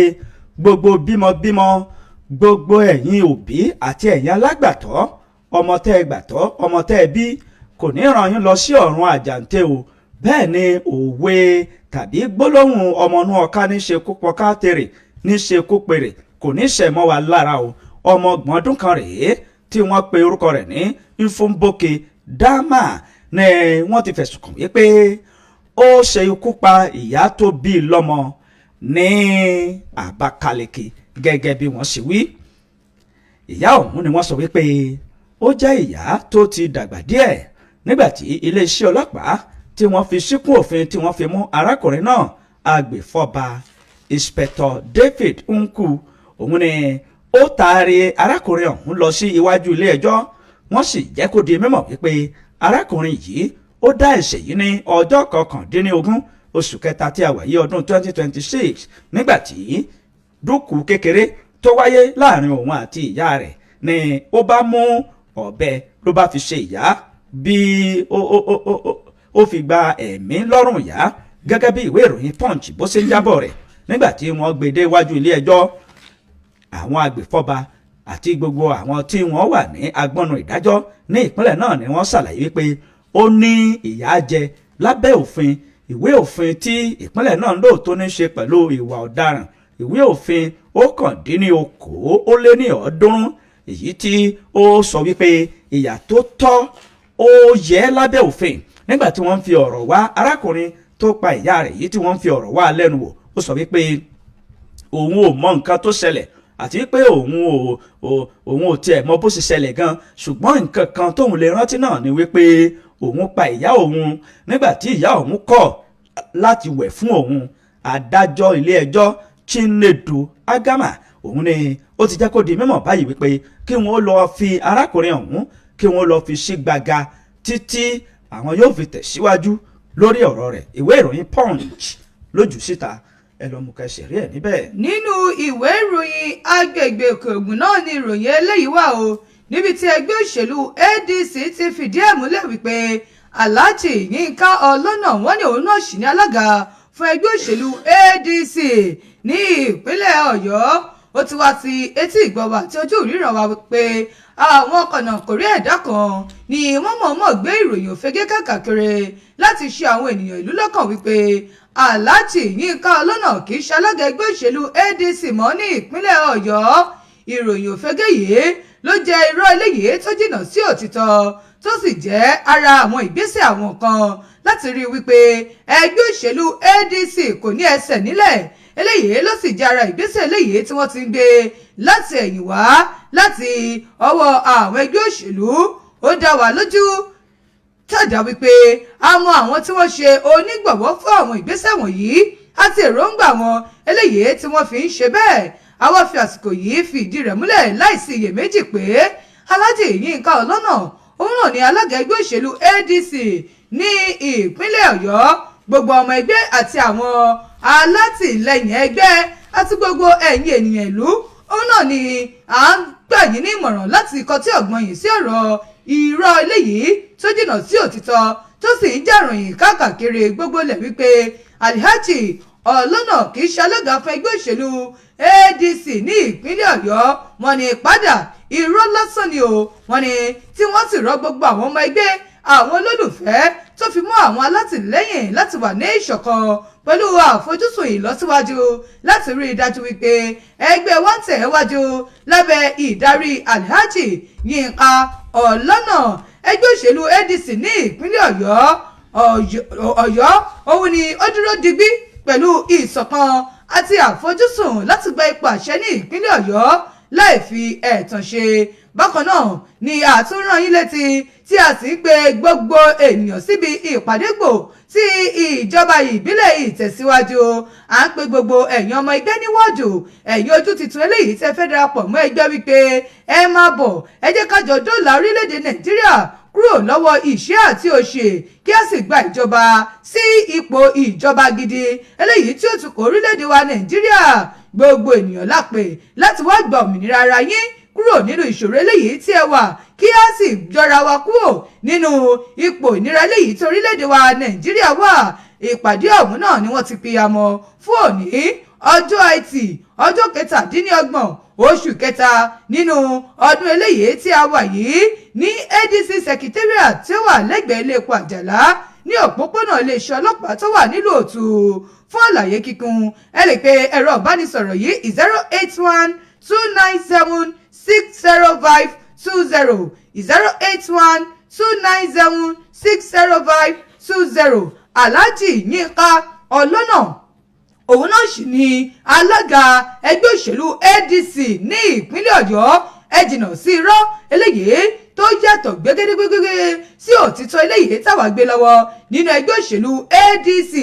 gbogbo bímọbímọ, gbogbo ẹ̀yin òbí àti ẹ̀yin alágbàtọ́, ọmọ tẹ́ ẹ gbàtọ́, ọmọ tẹ́ ẹ bí kò ní ràn yín lọ sí ọ̀run àjàǹtẹ̀ o. Bẹ́ẹ̀ ni òwe tàbí gbólóhùn ọmọ inú ọ̀ká ní ṣe kó pọká tèrè ní ṣe kó pèrè kò ní ṣẹ̀ mọ́ wa lára o. Ọmọ 30 ọdún kan rèé tí wọ́n pe orúkọ rẹ̀ ní Ifúnbókè Dámà ní wọ́n ti fẹ̀sùn kàn wípé ó ṣe ikú pa ìyá tó bí i lọ́mọ ní Àbákáleke. Gẹ́gẹ́ bí wọ́n ṣe wí, ìyá ọ̀hún ni wọ́n sọ wípé ó jẹ́ ìyá tó ti dàgbà díẹ̀. Nígbà tí iléeṣẹ́ ọlọ́pàá tí wọ́n fi síkún òfin tí wọ́n fi mú arákùnrin náà, agbèfọ́ba Inspector David Nku òun ni ó taari arákùnrin ọ̀hún lọ sí iwájú ilé ẹjọ́. Wọ́n sì jẹ́ kó di mímọ̀ wípé arákùnrin yìí ó dá ẹ̀ṣẹ̀ yìí ní ọjọ́ 19 oṣù kẹta tí a wà yìí, ọdún 2026, nígbà tí dúkù kékeré tó wáyé láàrin òun àti ìyá rẹ̀ ni ó bá mú ọ̀bẹ ló bá fi ṣe ìyá bí ó fi gba ẹ̀mí lọ́rùn ìyá, gẹ́gẹ́ bí ìwé ìròyìn Punch bó ṣe ń jábọ̀ rẹ̀. Nígbà tí wọ́n gbé dé iwájú ilé ẹjọ́, àwọn agbèfọ́ba àti gbogbo àwọn tí wọ́n wà ní agbọ́nu ìdájọ́ ní ìpínlẹ̀ náà ni wọ́n ṣàlàyé wípé ó ní ìyà jẹ lábẹ́ òfin, ìwé òfin tí ìpínlẹ̀ náà ń lò tó ní ṣe pẹ̀lú ìwà ọ̀daràn, ìwé òfin 319, èyí tí ó sọ wípé ìyà tó tọ́ ó yẹ lábẹ́ òfin. Nígbà tí wọ́n ń fi ọ̀rọ̀ wá arákùnrin tó pa ìyá rẹ̀ yìí, tí wọ́n ń fi ọ̀rọ̀ wá lẹ́nu wò, ó sọ wípé òun ò mọ nǹkan tó ṣẹlẹ̀ àti wípé òun ò tiẹ̀ mọ bó ṣe ṣẹlẹ̀ gan, ṣùgbọ́n nǹkan kan tóun lè rántí náà ni wípé òun pa ìyá òun nígbà tí ìyá òun kọ̀ láti wẹ̀ fún òun. Adájọ́ ilé ẹjọ́ Chinedu Agama òun ni ó ti jẹ́ kó di mímọ̀ báyìí wípé kí wọ́n lọ fi arákùnrin ọ̀hún, kí wọ́n lọ fi sí gbàgà títí àwọn yóò fi tẹ̀síwájú lórí ọ̀rọ̀ rẹ̀. Ìwé ìròyìn Punch lójú síta, ẹ lọ mú kẹsì rí ẹ níbẹ̀. Nínú ìwé ìròyìn Agbègbè Òkè Ògùn náà ni ìròyìn eléyìí wà o, níbi tí ẹgbẹ́ òṣèlú ADC ti fìdí ẹ̀ múlẹ̀ wípé Alhaji Yínká Ọlọ́nà, wọ́n ní òun náà sì ní alága fún ẹgbẹ́ òṣèlú ADC ní ìpínlẹ̀ Ọ̀yọ́. Ó ti wá ti etí ìgbọ̀wà àti ojú ìríran wa pé àwọn kọ̀nàkòrí ẹ̀dá kan ni wọ́n mọ̀ọ́mọ̀ gbé ìròyìn òfegè káàkiri láti ṣe àwọn ènìyàn ìlú lọ́kàn wípé Alhaji Yínká Ọlọ́nà kì í ṣe alága ẹgbẹ́ òṣèlú ADC mọ́ ní ìpínlẹ̀ Ọ̀yọ́. Ìròyìn òfegè yìí ló jẹ́ irọ́ eléyìí tó jìnnà sí òtítọ́, tó sì jẹ́ ara àwọn ìgbésẹ̀ àwọn kan láti rí i wípé ẹgbẹ́ òṣèlú ADC kò ní ẹsẹ̀ nílẹ̀. Eléyìí ló sì jẹ́ ara ìgbésẹ̀ eléyìí tí wọ́n ti ń gbé láti ẹ̀yìn wá láti ọwọ́ àwọn ẹgbẹ́ òṣèlú. Ó dá wa lójú tàdá wípé àwọn àwọn tí wọ́n ṣe onígbọ̀wọ́ fún àwọn ìgbésẹ̀ wọ̀nyí àti èròǹgbà wọn eléyìí tí wọ́n fi ń ṣe bẹ́ẹ̀. Àwọn fi àsìkò yìí fi ìdí rẹ̀ múlẹ̀ láìsí iyèméjì pé Alhaji Yínká Ọlọ́nà òun náà ni alága ẹgbẹ́ òṣèlú ADC ní ìpínlẹ̀ Ọ̀yọ́. Gbogbo ọmọ ẹgbẹ́ àti àwọn alátìlẹyìn ẹgbẹ́ àti gbogbo ẹ̀yin ènìyàn ìlú òun náà ni à ń gbà yín ní ìmọ̀ràn láti kọtí ọ̀gbọ́n yìí sí ọ̀rọ̀ irọ́ eléyìí tó jìnnà sí òtítọ́, tó sì ń jà ròyìn káàkiri gbogbo lẹ̀ wípé Alhaji Ọlọ́nà kì í ṣe alága fún ẹgbẹ́ òṣèlú ADC ní ìpínlẹ̀ Ọ̀yọ́. Wọ́n ní padà irọ́ lásán ni o. Wọ́n ní tí wọ́n sì rọ gbogbo àwọn ọmọ ẹgbẹ́, àwọn olólùfẹ́, tó fi mọ́ àwọn alátìlẹ́yìn láti wà ní ìṣọ̀kan pẹ̀lú àfojúsùn ìlọsíwájú láti rí i dájú wípé ẹgbẹ́ wa ń tẹ̀ wájú lábẹ́ ìdarí Alhaji Yínká Ọlọ́nà. Ẹgbẹ́ òṣèlú ADC ní ìpínlẹ̀ Ọ̀yọ́ òun ni ó dúró digbí pẹ̀lú ìṣọ̀kan àti àfojúsùn láti gba ipò àṣẹ ní ìpínlẹ̀ Ọ̀yọ́ láì fi ẹ̀tàn ṣe. Bákan náà ni àtúnrán yín létí tí a sì ń pe gbogbo ènìyàn síbi ìpàdé gbò tí ìjọba ìbílẹ̀ Ìtẹ̀síwájú. À ń pe gbogbo ẹ̀yin ọmọ ẹgbẹ́ ní wọ́ọ̀dù, ẹ̀yin ojú tuntun eléyìí tẹ́ fẹ́ darapọ̀ mọ́ ẹgbẹ́ wípé ẹ máa bọ̀, ẹ jẹ́ ká jọ dóòlà orílẹ̀-èdè Nàìjíríà kúrò lọ́wọ́ ìṣẹ́ àti òṣì, kí a sì gba ìjọba sí ipò ìjọba gidi eléyìí tí ó tukọ̀ orílẹ̀-èdè wa Nàìjíríà. Gbogbo ènìyàn lápè láti wá gba òmìnira ara yín kúrò nínú ìṣòro eléyìí tí ẹ wà, kí á sì jọra wa kúrò nínú ipò ìnira eléyìí tí orílẹ̀-èdè wa Nàìjíríà wà. Ìpàdé ọ̀hún náà ni wọ́n ti pìyàmọ́ fún òní ọjọ́ Ẹtì, ọjọ́ 27 oṣù kẹta nínú ọdún eléyìí tí a wà yìí, ní ADC Secretariat tí ó wà lẹ́gbẹ̀ẹ́ ilé epo Àjàlá ní òpópónà iléeṣẹ́ ọlọ́pàá tó wà nílùú Òtù. Fún àlàyé kíkún, ẹ lè pe ẹ̀rọ ìbánisọ̀rọ̀ yìí: 08129760520, 08129760520. Alhaji Yínká Ọlọ́nà, òun náà sì ni alága ẹgbẹ́ òṣèlú ADC ní ìpínlẹ̀ Ọ̀yọ́. Ẹ jìnnà sí irọ́ eléyìí tó yàtọ̀ gbégédégbégé sí òtítọ́ eléyìí táwa gbé lọ́wọ́ nínú ẹgbẹ́ òṣèlú ADC.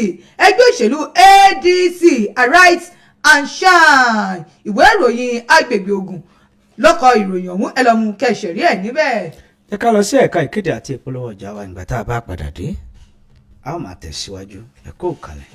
Ẹgbẹ́ òṣèlú ADC, arise and shine. Ìwé ìròyìn Agbègbè Ògùn lọ́kọ̀ ìròyìn ọ̀hún. Ẹ lọ mú kẹsẹ̀rí ẹ̀ níbẹ̀. Ẹ ká lọ sí ẹ̀ka ìkéde àti ìpolówó ọjà wa. Ìgbà tá a bá padà dé, a ó máa tẹ̀síwájú. Ẹ kó kalẹ̀.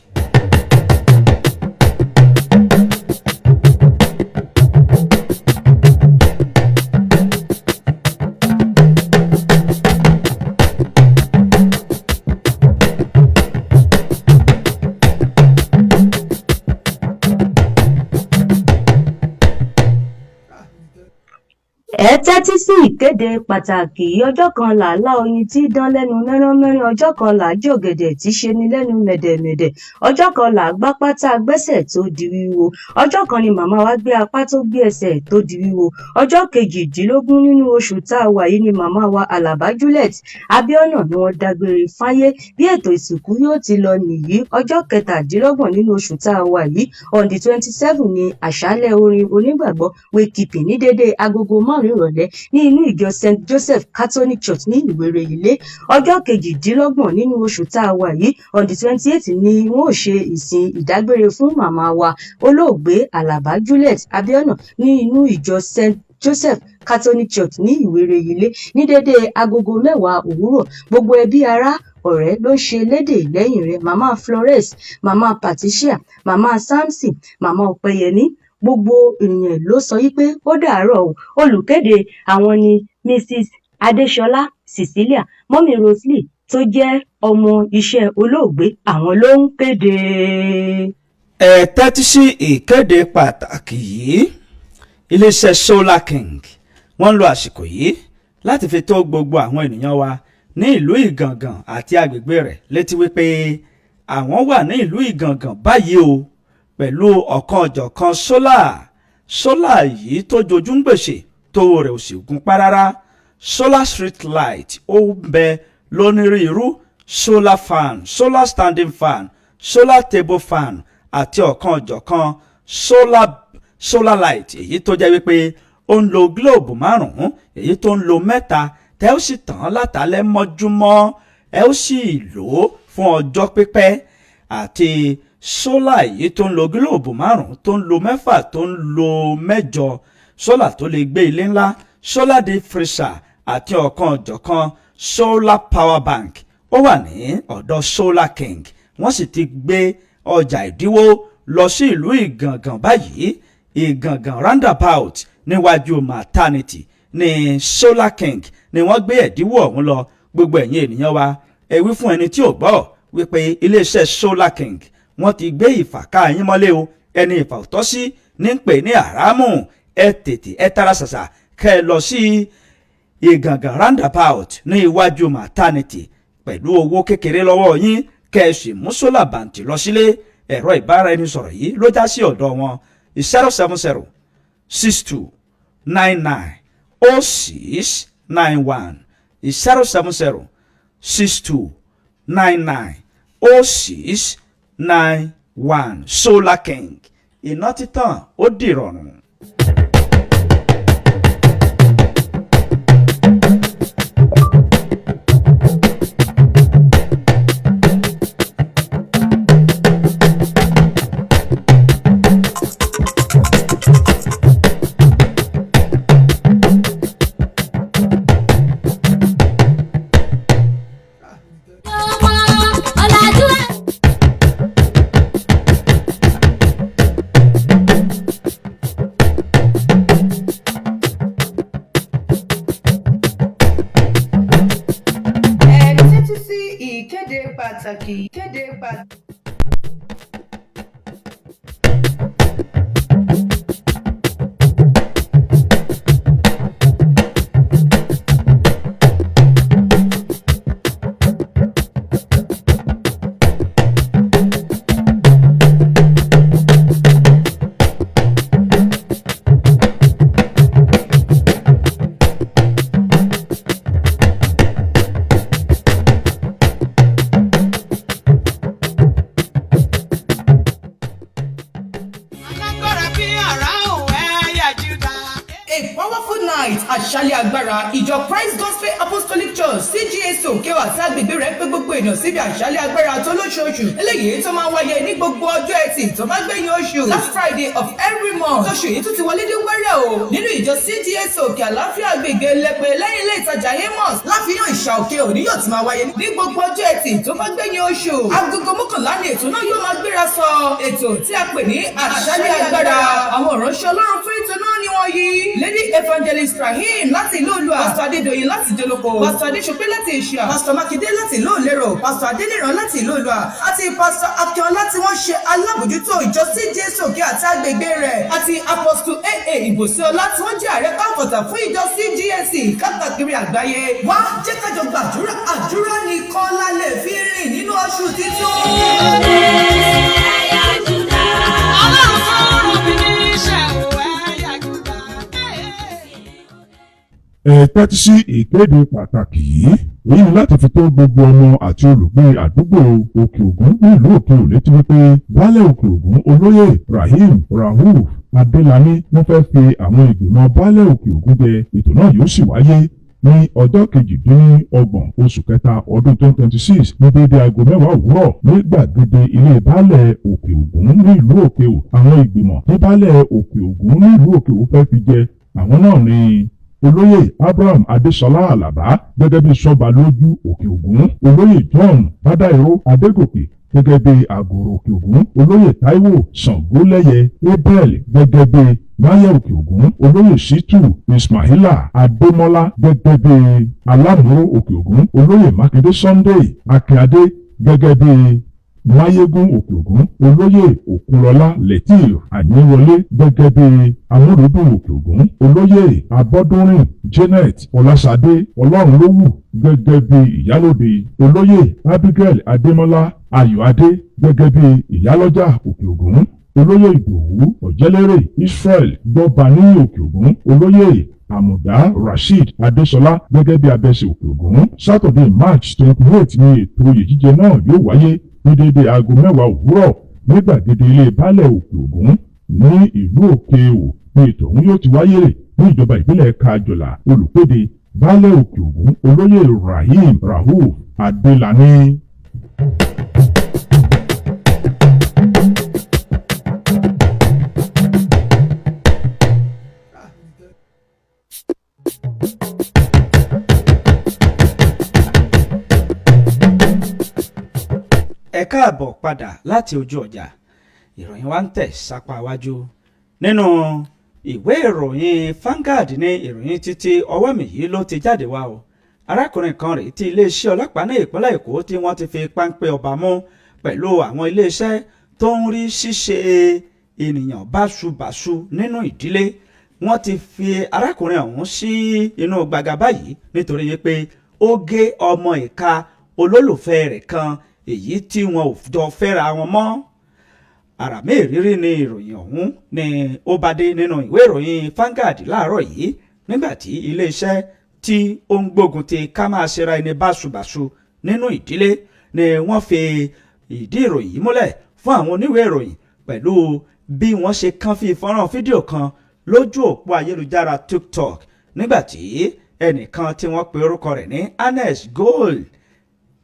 Ẹ tẹ́tí sí ìkéde pàtàkì. Ọjọ́ kan làálàá oyin tí dán lẹ́nu mẹ́ránmẹ́rán, ọjọ́ kan là á jọ̀gẹ̀dẹ̀ tí ṣe ni lẹ́nu mẹ̀dẹ̀mẹ̀dẹ̀, ọjọ́ kan là á gbápá tá a gbẹ́sẹ̀ tó di wíwo, ọjọ́ kan ni màmá wa gbé apá tó gbé ẹsẹ̀ tó di wíwo. Ọjọ́ 18 nínú oṣù tá a wà yìí ni màmá wa Àlàbá Juliet Abiona ni wọ́n dágbére fáyé. Bí ètò ìsìnkú yóò ti lọ nìyí: ọjọ́ 27 nínú oṣù tá a wà yìí, on the 27, ní àṣálẹ́ orin onígbàgbọ́, wakekeeping, ní dédé agogo 5 ìrọ̀lẹ́ ní inú ìjọ St Joseph Catholic Church ní Ìwéré Ilé. Ọjọ́ 28 nínú oṣù tá a wà yìí, on the 28, ni wọ́n ó ṣe ìsìn ìdágbére fún màmá wa olóògbé Àlàbá Juliet Abiona ní inú ìjọ St Joseph Catholic Church ní Ìwéré Ilé ní dédé agogo 10 òwúrọ̀. Gbogbo ẹbí, ará, ọ̀rẹ́ ló ń ṣe lédè lẹ́yìn rẹ̀: Màmá Florence, Màmá Patricia, Màmá Samson, Màmá Ọpẹ́yẹmí. Gbogbo ènìyàn ló sọ wípé ó dàárọ̀ o. Olùkéde àwọn ni Mrs Adéṣọlá Cecilia, Mummy Rosalie, tó jẹ́ ọmọ iṣẹ́ olóògbé. Àwọn ló ń kéde. Ẹ tẹ́tí sí ìkéde pàtàkì yìí. Iléeṣẹ́ Solar King, wọ́n ń lo àsìkò yìí láti fi tó gbogbo àwọn ènìyàn wa ní ìlú Ìgàngàn àti agbègbè rẹ̀ létí wípé àwọn wà ní ìlú Ìgàngàn báyìí o, pẹ̀lú ọ̀kan ọ̀jọ̀kan solar. Solar yìí tó jojú ń gbèsè, tówó rẹ̀ ò sì gún pa rárá. Solar street light ó ń bẹ lónírúurú, solar fan, solar standing fan, solar table fan àti ọ̀kan ọ̀jọ̀kan solar light, èyí tó jẹ́ wípé ó ń lo globe márùn-ún, èyí tó ń lo mẹ́ta, tẹ́ ó sì tàn án látàlẹ́ mọ́júmọ́, ẹ ó sì lò ó fún ọjọ́ pípẹ́, àti solar èyí tó ń lo globe márùn-ún, tó ń lo mẹ́fà, tó ń lo mẹ́jọ, solar tó lè gbé ilé ńlá, solar deep freezer àti ọ̀kan ọ̀jọ̀kan solar power bank, ó wà ní ọ̀dọ̀ Solar King. Wọ́n sì ti gbé ọjà ìdínwó lọ sí ìlú Ìgàngàn báyìí. Ìgàngàn roundabout níwájú maternity ní Solar King ni wọ́n gbé ẹ̀dínwó ọ̀hún lọ. Gbogbo ẹ̀yin ènìyàn wa, ẹ wí fún ẹni tí ò gbọ́ wípé iléeṣẹ́ Solar King, wọ́n ti gbé ìfàká yín mọ́lé o. Ẹni ìfà ò tọ́ sí ní ń pè ní àrámù. Ẹ tètè, ẹ tara ṣàṣà kẹ́ ẹ lọ sí Ìgàngàn roundabout ní iwájú maternity pẹ̀lú owó kékeré lọ́wọ́ yín, kẹ́ ẹ sì mú solar bàǹtì lọ sílé. Ẹ̀rọ ìbáraẹnisọ̀rọ̀ yìí ló já sí ọ̀dọ̀ wọn: 07062990691, 07062990691. Solar King, iná títàn ó dìrọ̀rùn. Ọ̀làjú. Pàtàkì kéde pàtàkì. Alágbára bí àrá ò ẹ̀yà Júdà. A powerful night, àṣálẹ̀ agbára. Ìjọ Christ Gospel Apostolic Church, CGAC, Òkèwà àti agbègbè rẹ̀ pé gbogbo èèyàn síbi àṣálẹ̀ agbára tó lóṣooṣù eléyìí tó máa ń wáyé ní gbogbo ọjọ́ Ẹtì tó bá gbẹ̀yìn oṣù, last Friday of every month. Tóṣù yìí tún ti wọlé dé wẹ́rẹ́ o, nínú ìjọ CGAC Òkè Àlàáfíà, agbègbè Lẹ́pẹ́, lẹ́yìn ilé ìtajà Amos, láfihàn ìṣà òkè òní yóò ti máa wáyé ní gbogbo ọjọ́ Ẹtì tó bá gbẹ̀yìn oṣù. 11:30 ni ètò náà yóò máa gbéra sọ. Ètò tí a pè ní àṣálẹ̀ agbára, àwọn ìránṣẹ́ Ọlọ́run fún ètò náà ni wọ́n yìí: Lady Evangelist Rahim láti ìlú Olúwa, Pastor Adédoyin láti Joloko, Pastor Adéṣopé láti Ìṣíà, Pastor Makinde láti ìlú Òlérò, Pastor Adéníran láti ìlú Olúwa àti Pastor Akínọlá tí wọ́n ṣe alábòjútó ìjọ CJS Òkè àti agbègbè rẹ̀, àti Apostle aa Ìbòsíọlá tí wọ́n jẹ́ ààrẹ káfọ̀tà fún ìjọ CGSC káàkiri àgbáyé. Wá jẹ́ kájọ gbàdúrà, àdúrà nìkan la lè fi rìn nínú oṣù títún. Ọlọ́run tó rán mi níṣẹ́ ò ẹ̀yà Júdà. Ẹ tẹ́tí sí ìkéde pàtàkì yìí. Èyí ni láti fi tó gbogbo ọmọ àti olùgbé àdúgbò Òkè Ògùn nílùú Òkè Ògùn létí wípé Baálẹ̀ Òkè Ògùn, Olóyè Rahim Rauf Adélani, wọ́n fẹ́ fi àwọn ìgbìmọ̀ Baálẹ̀ Òkè Ògùn jẹ. Ètò náà yóò sì wáyé ní ọjọ́ 28 oṣù kẹta ọdún 2026 ní déédéé aago 10 òwúrọ̀ ní gbàgede ilé Baálẹ̀ Òkè Ògùn nílùú Òkè Ò. Àwọn ìgbìmọ̀ ní Baálẹ̀ Òkè Ògùn nílùú Òkè Ò fẹ́ fi jẹ, àwọn náà ni Olóyè Abraham Adéṣọlá Àlàbá gẹ́gẹ́ bí Sọ́ba lójú Òkè Ògùn, Olóyè John Bádàìró Adégòkè gẹ́gẹ́ bí Àgòrò Òkè Ògùn, Olóyè Táíwò Ṣàngólẹ́yẹ Abel gẹ́gẹ́ bí Máyẹ̀ Òkè Ògùn, Olóyè Ṣítù Ismaila Adémọ́lá gẹ́gẹ́ bí Alámúrò Òkè Ògùn, Olóyè Mákindé Sunday Akínadé gẹ́gẹ́ bí Máyégún Òkè Ògùn, Olóyè Òkunlọ́lá Lateef Àyínwọlé gẹ́gẹ́ bí Amúlùdùn Òkè Ògùn, Olóyè Abọ́dúnrìn Janet Ọláṣadé Ọlọ́runlówù gẹ́gẹ́ bí Ìyálòde, Olóyè Abigail Adémọ́lá Ayọ̀adé gẹ́gẹ́ bí Ìyálọ́jà Òkè Ògùn, Olóyè Ìdòwú Ọ̀jẹ́lérè Israel Gbọ́ba ní Òkè Ògùn, Olóyè Àmùdá Rasheed Adéṣọlá gẹ́gẹ́ bí Abẹ́sẹ̀ Òkè Ògùn. Saturday, March 28 ní ètò oyè jíjẹ náà yóò wáyé ní déédéé aago 10 òwúrọ̀ ní gbàgede ilé Baálẹ̀ Òkè Ògùn ní ìlú Òkè Ò ní ètò ọ̀hún yóò ti wáyé ní ìjọba ìbílẹ̀ Kájọlà. Olùkéde, Baálẹ̀ Òkè Ògùn, Olóyè Rahim Rauf Adélani. Ẹ káàbọ̀ padà láti ojú ọjà. Ìròyìn wa ń tẹ̀ sápá iwájú nínú ìwé ìròyìn Vanguard. Ní ìròyìn títí ọwọ́ mi yìí ló ti jáde wá o. Arákùnrin kan rèé tí iléeṣẹ́ ọlọ́pàá ní ìpínlẹ̀ Èkó tí wọ́n ti fi páńpẹ́ ọba mú pẹ̀lú àwọn iléeṣẹ́ tó ń rí ṣíṣe ènìyàn báṣubàṣu nínú ìdílé. Wọ́n ti fi arákùnrin ọ̀hún sí inú gbàgà báyìí nítorí pé ó gé ọmọ ìka olólùfẹ́ rẹ̀ kan, èyí tí wọn ò jọ fẹ́ra wọn mọ́. Àràmì ìrírí ni ìròyìn ọ̀hún ni ó bá dé nínú ìwé ìròyìn Vanguard láàárọ̀ yìí, nígbà tí iléeṣẹ́ tí ó ń gbógun ti ká máa ṣera ẹni báṣubàṣu nínú ìdílé ni wọ́n fi ìdí ìròyìn yìí múlẹ̀ fún àwọn oníwèé ìròyìn pẹ̀lú bí wọ́n ṣe kàn fi fọ́nrán fídíò kan lójú òpó ayélujára TikTok, nígbà tí ẹnìkan tí wọ́n pe orúkọ rẹ̀ ní Anes Gold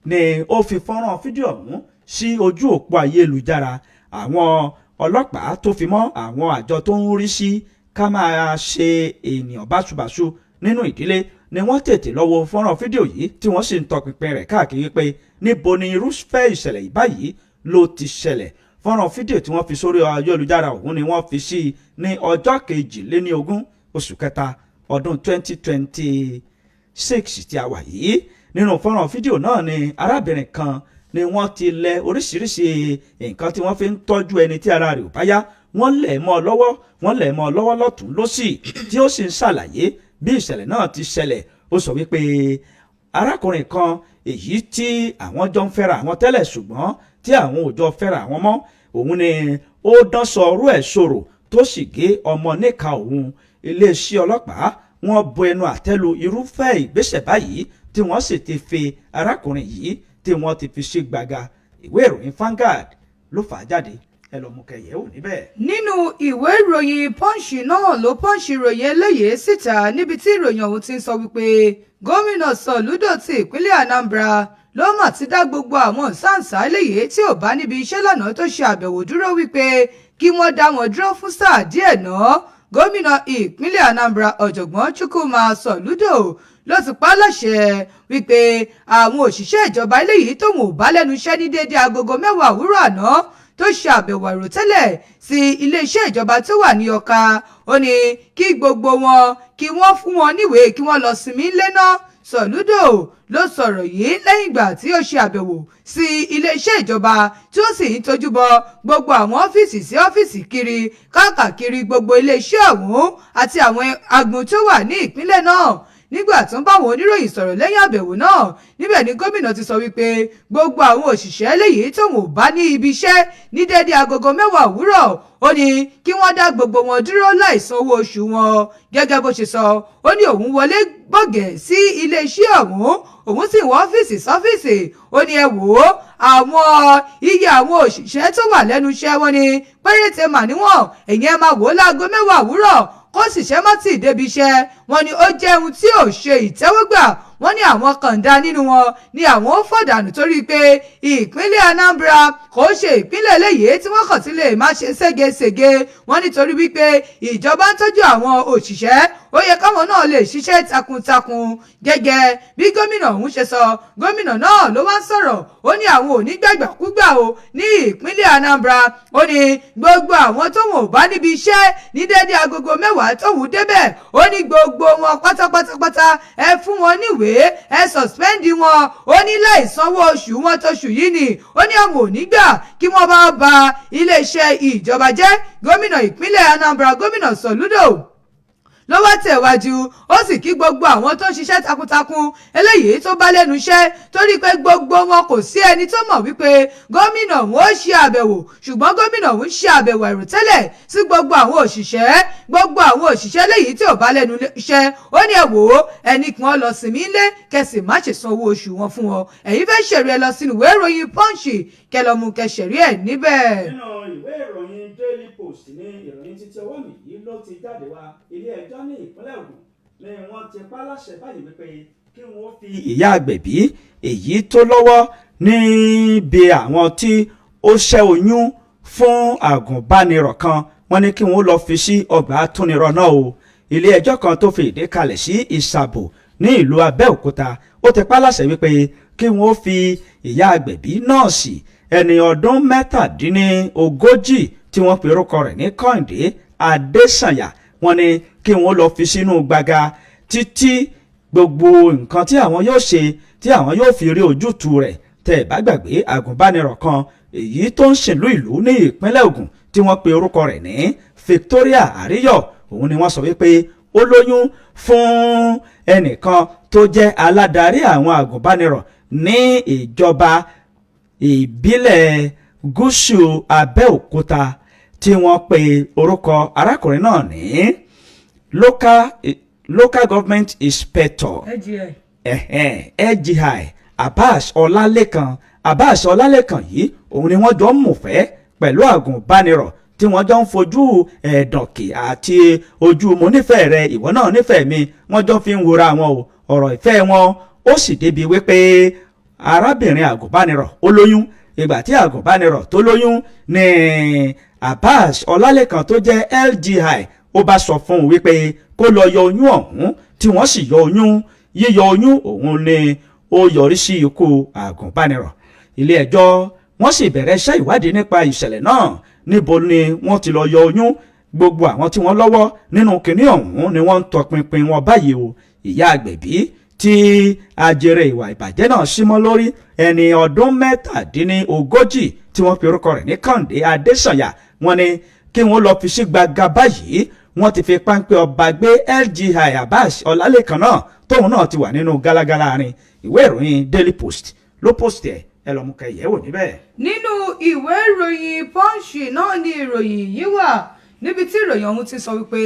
ni ó fi fọ́nrán fídíò ọ̀hún sí ojú òpó ayélujára. Àwọn ọlọ́pàá tó fi mọ́ àwọn àjọ tó ń rí sí ká máa ṣe ènìyàn báṣubàṣu nínú ìdílé ni wọ́n tètè lọ wo fọ́nrán fídíò yìí, tí wọ́n sì ń tọpinpin rẹ̀ káàkiri pé níbo ni irúfẹ́ ìṣẹ̀lẹ̀ yìí báyìí ló ti ṣẹlẹ̀. Fọ́nrán fídíò tí wọ́n fi sórí ayélujára ọ̀hún ni wọ́n fi sí i ní ọjọ́ 22 oṣù kẹta ọdún 2026 tí a wà yìí. Nínú fọ́nrán fídíò náà ni arábìnrin kan Ni wọ́n ti lẹ oríṣiríṣi nǹkan tí wọ́n fi ń tọ́jú ẹni tí ara rẹ̀ ò bá yá, wọ́n lẹ̀ mọ́ ọ lọ́wọ́, wọ́n lẹ̀ mọ́ ọ lọ́wọ́ lọ́tún lọ́sì, tí ó sì ń ṣàlàyé bí ìṣẹ̀lẹ̀ náà ti ṣẹlẹ̀. Ó sọ wípé arákùnrin kan èyí tí àwọn jọ ń fẹ́ra àwọn tẹ́lẹ̀, ṣùgbọ́n tí àwọn ò jọ fẹ́ra àwọn mọ́, òun ni ó dán sọ ọrú ẹ̀ sọ̀rọ̀ tó sì gé ọmọ níka òun. Iléeṣẹ́ ọlọ́pàá, wọ́n bu ẹnu àtẹ́lu irúfẹ́ ìgbésẹ̀ báyìí, tí wọ́n sì ti fi arákùnrin yìí tí wọ́n ti fi ṣe gbàgà. Ìwé ìròyìn Vanguard ló fà á jáde, ẹ lọ mú kẹyẹ ò níbẹ̀. Nínú ìwé ìròyìn Punch náà ló Punch ìròyìn eléyìí síta, níbi tí ìròyìn ọ̀hún ti ń sọ wípé Gómìnà Soludo ti ìpínlẹ̀ Anambra ló mà ti dá gbogbo àwọn sáǹsá eléyìí tí ò bá níbi iṣẹ́ lánàá tó ṣe àbẹ̀wò dúró, wípé kí wọ́n dá wọn dúró fún sáà díẹ̀ náà. Gómìnà ìpínlẹ̀ Anambra, Ọ̀jọ̀gbọ́n Chukwuma Soludo, ló ti pa á láṣẹ wípé àwọn òṣìṣẹ́ ìjọba eléyìí tóun ò bá lẹ́nu iṣẹ́ ní déédéé agogo 10 òwúrọ̀ àná tó ṣe àbẹ̀wò àìròtẹ́lẹ̀ sí iléeṣẹ́ ìjọba tó wà ní Ọ̀ka, ó ní kí gbogbo wọn kí wọ́n fún wọn níwèé kí wọ́n lọ sinmi ńlé náà. Soludo ló sọ̀rọ̀ yìí lẹ́yìn ìgbà tí ó ṣe àbẹ̀wò sí iléeṣẹ́ ìjọba, tí ó sì ń tójú bọ gbogbo àwọn ọ́fíìsì sí ọ́fíìsì kiri káàkiri gbogbo iléeṣẹ́ ọ̀hún àti àwọn agbọn tó wà ní ìpínlẹ̀ náà. Nígbà tó ń bá àwọn oníròyìn sọ̀rọ̀ lẹ́yìn àbẹ̀wò náà, níbẹ̀ ni gómìnà ti sọ wípé gbogbo àwọn òṣìṣẹ́ léyìí tóun ò bá ní ibi iṣẹ́ ní déédéé agogo 10 òwúrọ̀, ó ní kí wọ́n dá gbogbo wọn dúró láì san owó oṣù wọn. Gẹ́gẹ́ bó ṣe sọ, ó ní òun wọlé bọ̀gẹ̀ sí iléeṣẹ́ ọ̀hún, òun sì wọ ọ́fíìsì sọ́fíìsì. Ó ní ẹ wò ó, àwọn iye àwọn òṣìṣẹ́ tó wà lẹ́nu iṣẹ́ wọn ní péréte mà níwọ̀n. Èyí ẹ máa wò ó, láago 10 òwúrọ̀ kó ṣiṣẹ́ má tì débi iṣẹ́ wọn ni ó jẹ́ ohun tí ò ṣe ìtẹ́wọ́gbà. Wọ́n ní àwọn kànda nínú wọn ni àwọn ó fọ̀dànù, torí pé ìpínlẹ̀ Anambra kò ṣe ìpínlẹ̀ eléyìí tí wọ́n kàn sí lè má ṣe ségesège. Wọ́n nítorí wípé ìjọba ń tọ́jú àwọn òṣìṣẹ́, ó yẹ káwọn náà lè ṣiṣẹ́ takuntakun, gẹ́gẹ́ bí gómìnà ọ̀hún ṣe sọ. Gómìnà náà ló wá ń sọ̀rọ̀, ó ní àwọn ò ní gbàgbàkúgbà o ní ìpínlẹ̀ Anambra. Ó ní gbogbo àwọn tóun ò bá níbi iṣẹ́ ní déédéé agogo 10 tóun débẹ̀, ó ní gbogbo wọn pátápátápátá, ẹ fún wọn níwèé, ẹ suspend wọn. Ó ní láì sanwó oṣù wọn tóṣù yìí ni. Ó ní àwọn ò ní gbà kí wọ́n bá ba iléeṣẹ́ ìjọba jẹ́. Gómìnà ìpínlẹ̀ Anambra, Gómìnà Soludo, ló wá tẹ̀wájú, ó sì kí gbogbo àwọn tó ń ṣiṣẹ́ takuntakun eléyìí tó bá lẹ́nu iṣẹ́, torí pé gbogbo wọn, kò sí ẹni tó mọ̀ wípé gómìnà òun ó ṣe àbẹ̀wò, ṣùgbọ́n gómìnà òun ṣe àbẹ̀wò àìròtẹ́lẹ̀ sí gbogbo àwọn òṣìṣẹ́. Gbogbo àwọn òṣìṣẹ́ léyìí tí ò bá lẹ́nu iṣẹ́, ó ní ẹ wò ó, ẹnì kan lọ sinmi ńlé, kẹsì má ṣe san owó oṣù wọn fún wọn. Ẹ̀yin fẹ́ ṣèrè, ẹ lọ sínú ìwé ìròyìn Punch, kẹlọ́mù kẹsẹ̀rí ẹ̀ níbẹ̀. Nínú ìwé ìròyìn Daily Post ní ìròyìn títí ọwọ́ mi yìí ló ti jáde wá. Ilé ẹjọ́ ní ìpínlẹ̀ Ògùn ni wọ́n ti pa láṣẹ báyìí wípé kí wọ́n fi ìyá àgbẹ̀bí èyí tó lọ́wọ́ níbi àwọn tí ó ṣẹ́ oyún fún àgùnbánirọ̀ kan, wọ́n ní kí wọ́n lọ fi sí ọgbà àtúnirọ̀ náà o. Ilé ẹjọ́ kan tó fi ìdí kalẹ̀ sí Ìsàbò ní ìlú Abẹ́òkúta, ó ti pa láṣẹ wípé kí wọ́n fi ìyá àgbẹ̀bí nọ́ọ̀sì ẹni ọdún 37 tí wọ́n pe orúkọ rẹ̀ ní Kọ́hìndé Adésànyà, wọ́n ní kí wọ́n lọ fi sínú gbàgà títí gbogbo nǹkan tí àwọn yóò ṣe tí àwọn yóò fi rí ojútùú rẹ̀. Tẹ́ ẹ̀ bá gbàgbé, àgùnbánirọ̀ kan èyí tó ń ṣèlú ìlú ní ìpínlẹ̀ Ògùn tí wọ́n pe orúkọ rẹ̀ ní Victoria Àríyọ̀, òun ni wọ́n sọ wípé ó lóyún fún ẹnìkan tó jẹ́ aládarí àwọn àgùnbánirọ̀ ní ìjọba ìbílẹ̀ gúúsù Abẹ́òkúta, tí wọ́n pe orúkọ arákùnrin náà ní local government inspector LGI Abbas Ọlálékan. Abbas Ọlálékan yìí, òun ni wọ́n jọ ń mùfẹ́ pẹ̀lú àgùnbánirọ̀ tí wọ́n jọ ń fojú ẹ̀dọ̀kì àti ojú mo nífẹ̀ẹ́ rẹ, ìwọ náà nífẹ̀ẹ́ mi, wọ́n jọ fi ń wora wọn o. Ọ̀rọ̀ ìfẹ́ wọn ó sì débi wípé arábìnrin àgùnbánirọ̀ ó lóyún. Ìgbà tí àgùnbánirọ̀ tó lóyún ní Abbas Ọlálékan tó jẹ́ LGI, ó bá sọ fún un wípé kó lọ yọ oyún ọ̀hún, tí wọ́n sì yọ oyún. Yíyọ oyún òun ni ó yọrí sí ikú àgùnbánirọ̀. Ilé ẹjọ́, wọ́n sì bẹ̀rẹ̀ iṣẹ́ ìwádìí nípa ìṣẹ̀lẹ̀ náà. Níbo ni wọ́n ti lọ yọ oyún? Gbogbo àwọn tí wọ́n lọ́wọ́ nínú kinní ọ̀hún ni wọ́n ń tọpinpin wọn báyìí o. Ìyá àgbẹ̀bí tí Tí ajere ìwà ìbàjẹ́ náà símọ́ lórí, ẹni ọdún 37 tí wọ́n pe orúkọ rẹ̀ ní Kàndé Adésànyà, wọ́n ní kí wọ́n lọ fi sí gbàgà báyìí. Wọ́n ti fi páńpẹ́ ọba gbé LGI Abbas Ọlálékan náà, tóun náà ti wà nínú gálágálá rin. Ìwé ìròyìn Daily Post ló post ẹ̀, ẹ lọ́ọ́ mú kẹ́ yẹ̀wò níbẹ̀. Nínú ìwé ìròyìn Punch náà ni ìròyìn yìí wà, níbi tí ìròyìn ọ̀hún ti sọ wípé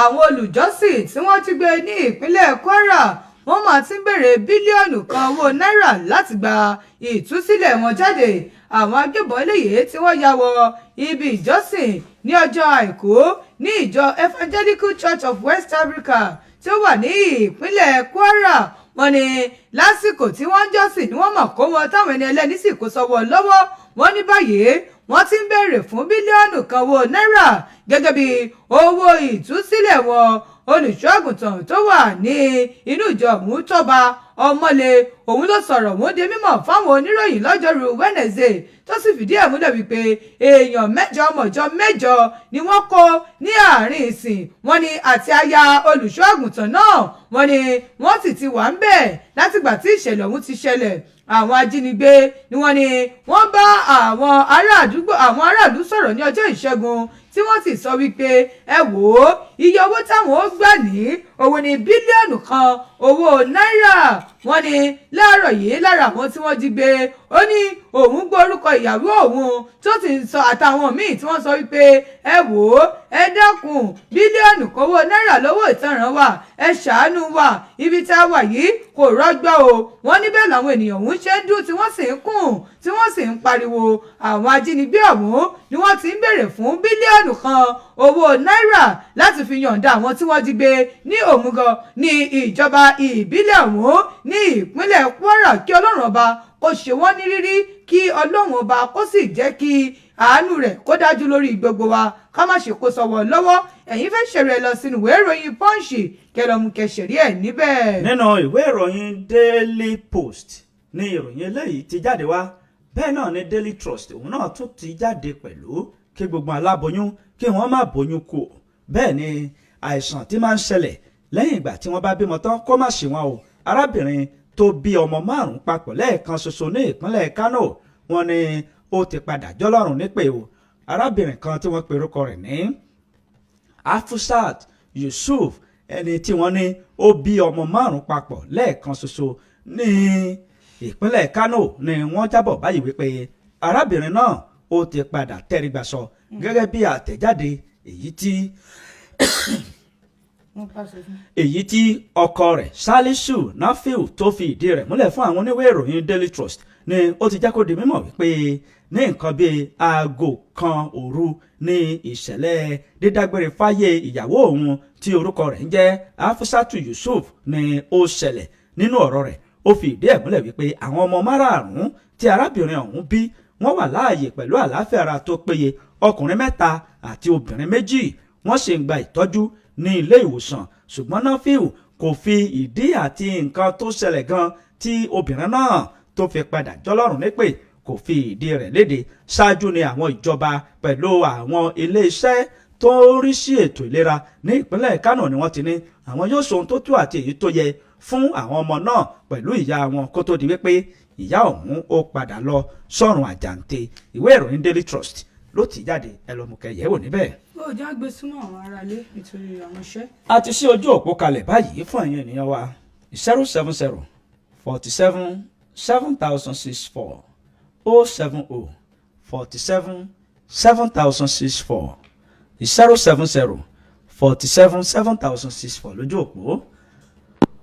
àwọn olùjọ́sìn tí wọ́n ti gbé ní ìpínlẹ̀ Kwara, wọ́n máa ti ń béèrè 1 bílíọ̀nù owó náírà láti gba ìtúsílẹ̀ wọn jáde. Àwọn agbébọn eléyìí tí wọ́n ya wọ ibi ìjọsìn ní ọjọ́ Àìkú ní ìjọ Evangelical Church of West Africa tí ó wà ní ìpínlẹ̀ Kwara, wọ́n ní lásìkò tí wọ́n ń jọ́sìn ni wọ́n mọ̀ kó wọn, táwọn ẹni ẹlẹ́ni sì kó sọ́wọ́ lọ́wọ́. Wọ́n ní báyìí wọ́n ti ń béèrè fún 1 bílíọ̀nù owó náírà gẹ́gẹ́ bí owó ìtúsílẹ̀ wọn. Olùṣọ́àgùntàn tó wà ní inú ìjọ ọ̀hún, Tọ́ba Ọmọlé, òun ló sọ̀rọ̀ òun di mímọ̀ fáwọn oníròyìn lọ́jọ́rú Wednesday, tó sì fìdí ẹ̀ múlẹ̀ wípé èèyàn 8, ọmọ ìjọ 8 ni wọ́n kó ní àárín ìsìn. Wọ́n ní àti aya olùṣọ́àgùntàn náà, wọ́n ní wọ́n sì ti wà ń bẹ̀ látìgbà tí ìṣẹ̀lẹ̀ ọ̀hún ti ṣẹlẹ̀. Àwọn ajínigbé ni wọ́n ní wọ́n bá àwọn ará àdúgbò, àwọn aráàlú sọ̀rọ̀ ní ọjọ́ Ìṣẹ́gun, tí wọ́n sì sọ wípé, ẹ wò ó, iye owó táwọn ó gbà ní òun ní 1 bílíọ̀nù owó náírà. Wọ́n ní láàárọ̀ yìí, lára àwọn tí wọ́n jí gbé, ó ní òun gbọ́ orúkọ ìyàwó òun, tó sì ń sọ àtàwọn míì tí wọ́n sọ wípé, ẹ wò ó, ẹ dákun, 1 bílíọ̀nù owó náírà lówó ìtanràn wa, ẹ ṣàánú wa, ibi tá a wà yìí kò rọ́gbọ́ o. Wọ́n ní bẹ́ẹ̀ làwọn ènìyàn ọ̀hún ṣe ń dún, tí wọ́n sì ń kùn, tí wọ́n sì ń pariwo. Àwọn ajínigbé ọ̀hún ni wọ́n ti ń béèrè fún 1 bílíọ̀nù owó náírà láti fi yọ̀ǹda àwọn tí wọ́n jí gbé ní Òmùgọ̀ ní ìjọba ìbílẹ̀ ọ̀hún ní ìpínlẹ̀ Kwara. Kí Ọlọ́run Ọba kó ṣe wọ́n ní rírí, kí Ọlọ́run Ọba kó sì jẹ́ kí àánú rẹ̀ kó dájú lórí gbogbo wa, ká má ṣe kó sọ́wọ́ lọ́wọ́. Ẹ̀yin fẹ́ ṣèrè lọ sínú ìwé ìròyìn Punch, kẹlọ́mù kẹsẹ̀rí ẹ̀ níbẹ̀. Nínú ìwé ìròyìn Daily Post ní ìròyìn eléyìí ti jáde wá. Bẹ́ẹ̀ náà ni Daily Trust, òun náà tún ti jáde pẹ̀lú kí gbogbo aláboyún kí wọ́n má bóyún kú. Bẹ́ẹ̀ ni àìsàn tí máa ń ṣẹlẹ̀ lẹ́yìn ìgbà tí wọ́n bá bímọ tán, kó má ṣe wọn o. Arábìnrin tó bí ọmọ márùn-ún papọ̀ lẹ́ẹ̀kan ṣoṣo ní ìpínlẹ̀ Kano, wọ́n ní ó ti padà jọlọ́run nípè o. Arábìnrin kan tí wọ́n pe orúkọ rẹ̀ ní Afusat Yusuf, ẹni tí wọ́n ní ó bí ọmọ márùn-ún papọ̀ lẹ́ẹ̀kan ṣoṣo ní ìpínlẹ̀ Kano, ni wọ́n jábọ̀ báyìí wípé arábìnrin náà ó ti padà tẹrígbà sọ, gẹ́gẹ́ bí àtẹ̀jáde èyí tí ọkọ rẹ̀ Salisu Nafiu tó fi ìdí rẹ̀ múlẹ̀ fún àwọn oníwèé ìròyìn Daily Trust ni ó ti jẹ́ kó di mímọ̀ wípé ní nǹkan bíi aago 1 òru ní ìṣẹ̀lẹ̀ dídágbére fáyé ìyàwó òun tí orúkọ rẹ̀ ń jẹ́ Afusatu Yusuf ni ó ṣẹlẹ̀. Nínú ọ̀rọ̀ rẹ̀, ó fi ìdí ẹ̀ múlẹ̀ wípé àwọn ọmọ márààrún tí arábìnrin ọ̀hún bí, wọ́n wà láàyè pẹ̀lú àlàáfíà ara tó péye, ọkùnrin 3 àti obìnrin 2. Wọ́n sì ń gba ìtọ́jú ní ilé ìwòsàn. Ṣùgbọ́n Nafiu kò fi ìdí àti nǹkan tó ṣẹlẹ̀ gan tí obìnrin náà tó fi padà jọlọ́run nípè, kò fi ìdí rẹ̀ léde. Ṣáájú ni àwọn ìjọba pẹ̀lú àwọn iléeṣẹ́ tó ń rí sí ètò ìlera ní ìpínlẹ̀ Kánò ni wọ́n ti ní àwọn yóò ṣe ohun tó tó àti èyí tó yẹ fún àwọn ọmọ náà pẹ̀lú ìyá wọn, kó tó di wípé ìyá ọ̀hún ó padà lọ sọ́run àjàǹtẹ̀. Ìwé ìròyìn Daily Trust ló ti jáde, ẹ lọ mú kẹ́ yẹ̀wò níbẹ̀. Ó já gbé súnmọ́ àwọn aráalé nítorí àwọn iṣẹ́. A ti ṣí ojú òpó kalẹ̀ báyìí fún ẹ̀yin ènìyàn wa: 070 47 7064, 070 47 7064, 070 47 7064 lójú òpó.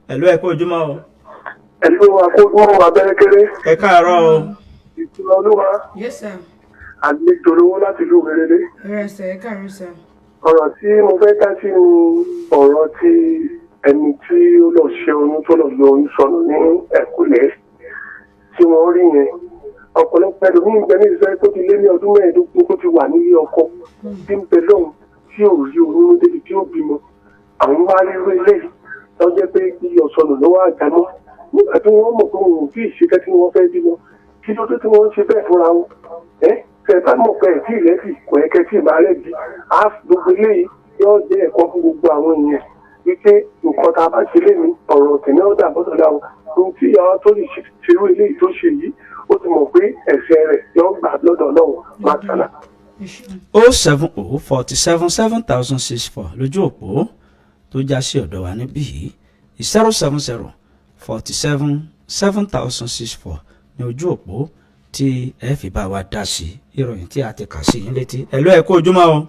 Ẹ̀lú, ẹ kú ojúmọ́ o. Ẹ̀lú, akókó abẹ́rẹ́ kéré. Ẹ káàárọ̀ o. Ìtura Olúwa. Yes sir. Àlejò lówó láti ìlú Òrèrè. Ẹ sẹ, ẹ káàárọ̀ sir. Ọ̀rọ̀ tí mo fẹ́ dá sí ni ọ̀rọ̀ tí ẹni tí ó lọ ṣe oyún, tó lọ yọ oyún sọnù ní ẹ̀kúlẹ̀ tí wọ́n rí yẹn. Ọ̀pọ̀lọpọ̀ ẹlòmíín bẹ ní ìsọ tó ti lé ní ọdún 15 tó ti wà nílé ọkọ, tí ń bẹ lọ́hùn, tí ò rí oyún débi tí ó bímọ. Àwọn wá rí irú eléyìí lọ́jọ́ pé iyọ̀ sọnù ló wá àjámọ́ nígbà tí wọ́n mọ̀ pé òun ò tí ì ṣe kẹ́ tí wọ́n fẹ́ bímọ. Kí ló dé tí wọ́n ń ṣe bẹ́ẹ̀ fúnra wọn? Ẹ́ tẹ́ ẹ bá mọ̀ pé ẹ̀ tí ì ready, kò yẹ kẹ́ tí ì máa ready. Á gbogbo eléyìí yóò jẹ́ ẹ̀kọ́ fún gbogbo àwọn èèyàn. Wípé nǹkan tá a bá ṣe lémi ọ̀rọ̀ tèmi ó dà bọ́dọ̀ dà o. Ohun tí ìyàwó tó lè ṣerú eléyìí tó ṣe yìí, ó ti mọ̀ pé ẹ̀ṣẹ̀ rẹ̀ yóò gbà lọ́dọ̀ Ọlọ́run máa sàlà. Ẹ ṣeun. 070 47 7064 lójú òpó tó já sí ọ̀dọ̀ wa níbí yìí, 070 47 7064 ní ojú òpó tí ẹ fi bá wa dá sí ìròyìn tí a ti kà sí yín létí. Ẹ̀lú, ẹ kú ojúmọ́ o.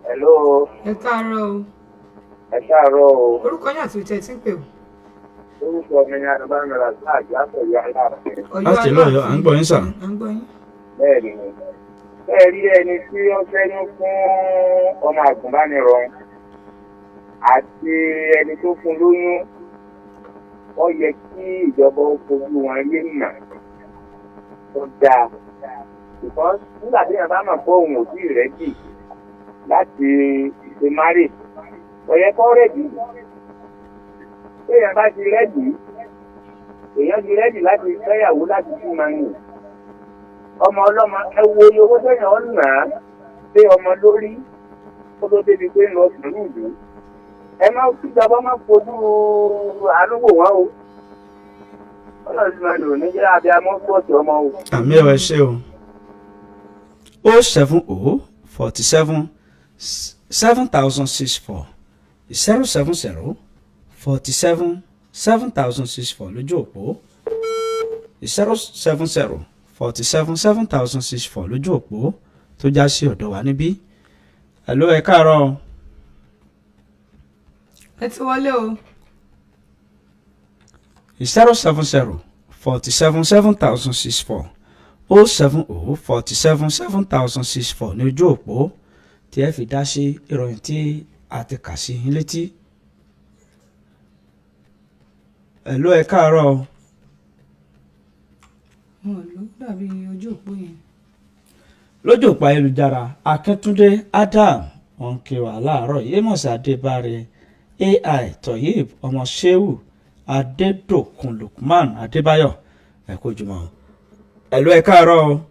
Hello, Ẹ káàárọ̀ o. ẹ káàárọ̀ o. Orúkọ yín àti ìtẹ̀ tí ń pè o. Orúkọ mi ni Adébáyọ̀ Rasaq látọ̀yọ́ Aláàfin. Ọ̀yọ́ Láti ìlú Ọ̀yọ́, à ń gbọ́ yín sà. À ń gbọ́ yín. Bẹ́ẹ̀ ni, bẹ́ẹ̀ rí ẹni tí ó ṣẹ́yún fún ọmọ àgùnbánirọ̀ àti ẹni tó fún lóyún, ó yẹ kí ìjọba ó fojú wọn rí mà tó dáa. Because nígbà tí èèyàn bá mọ̀ pé òun ò tíì ready láti ṣe marriage, kò yẹ kó ready. Téèyàn bá ti ready, èèyàn ti ready láti fẹ́yàwó, láti bímọ nì. Ọmọ ọlọ́mọ, ẹ wo iye owó téèyàn ń nà á lé ọmọ lórí kó tó débi pé ń lọ sùúrù ìlú. Ẹ má kíjọba má fojú àánú wò wọ́n o. Ọlọ́run ti máa lò ní jẹ́ abiyamọ pọ̀jù ọmọ o. Àmín ẹ ṣe o. 070 47 7064, 070 47 7064 lójú òpó, 070 47 7064 lójú òpó tó já sí ọ̀dọ̀ wa níbí. Hello, ẹ káàárọ̀ o. Ẹ ti wọlé o. 070 47 7064, 070 47 7064 ní ojú òpó tí ẹ fi dá sí ìròyìn tí a ti kà sí yín létí. Hello, ẹ káàárọ̀ o. Wọn ò ló dàbí ojú òpó yẹn. Lójú òpó ayélujára, Akíntúndé Adam wọn kí wa láàárọ̀, Amos Adébáre, AI Toyib ọmọ Sheu, Adédòkun, Lukman Adébáyọ̀, ẹ kú ojúmọ́ o. Hello, ẹ káàárọ̀ o.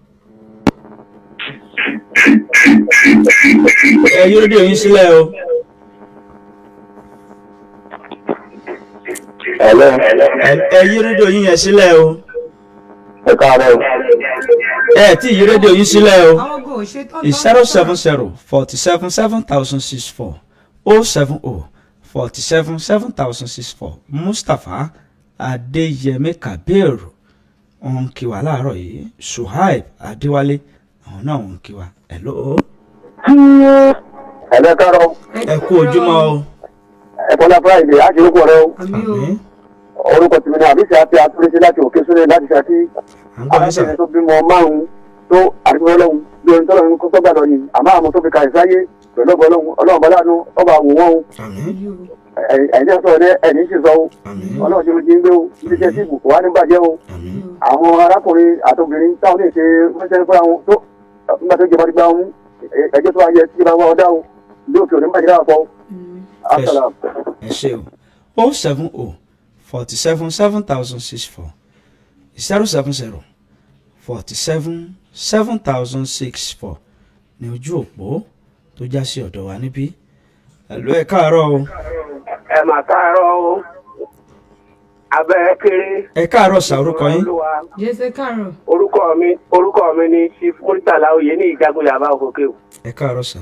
Ẹ yí rédíò yín sílẹ̀ o. Hello. Ẹ yí rédíò yín yẹn sílẹ̀ o. Ẹ káàárọ̀ o. Ẹ tí yí rédíò yín sílẹ̀ o. Àwọn ogun ò ṣe tán tán. 070 47 7064, 070 47 7064. Mustapha Adéyẹmí Kabir òun kí wa láàárọ̀ yìí, Suhaib Adéwálé àwọn náà òun kí wa. Hello. Ẹ káàárọ̀. Ẹ kú ojúmọ́ o. Ẹ kọ́lá Friday á ṣe orúkọ rẹ o. Àmín o. Àmín. Orúkọ tèmi ni Àbísí àti Àtúnṣe láti Òkè Súlẹ̀ láti Ṣakí. À ń gbọ́ yín sà. Arábìnrin tó bímọ márùn-ún tó àdúgbò Ọlọ́run bí ohun tọ́lọ́run kó tọ́gbà lọ yìí, àmọ́ àwọn tó fi kàì sáyé pẹ̀lú ọgbà Ọlọ́run, Ọlọ́run bá láàánú ọba wò wọ́n o. Àmín. Àmín o. Ẹ̀yin náà sọ̀rọ̀ ní ẹ̀yìn sì sọ o. Àmín. Ọlọ́run ṣe ló jí ń gbé o, ibi iṣẹ́ sí ìbùkún wa ní bàjẹ́ o. Àmín. Àwọn arákùnrin àtobìnrin táwọn lè ṣe mọ́ṣẹ́ fúnra wọn tó nígbà tó jọba ti gbá wọn, ẹjọ́ tó wá yẹ tí bá wá ọdá o, ìlú òkè òní bàjẹ́ láàpọ̀. Asalaam. Ẹ ṣé o. 070 47 7064, 070 47 7064 ní ojú òpó tó já sí ọ̀dọ̀ wa níbí. Hello, ẹ káàárọ̀ o. Ẹ mà káàárọ̀ o. Abẹ́rẹ́ kéré. Ẹ káàárọ̀ sà, orúkọ yín? Olúwa. Jésè káàárọ̀. Orúkọ mi ni Chief Muritala Oyè ní Ìjagunjàmbá Òkè o. Ẹ káàárọ̀ sà.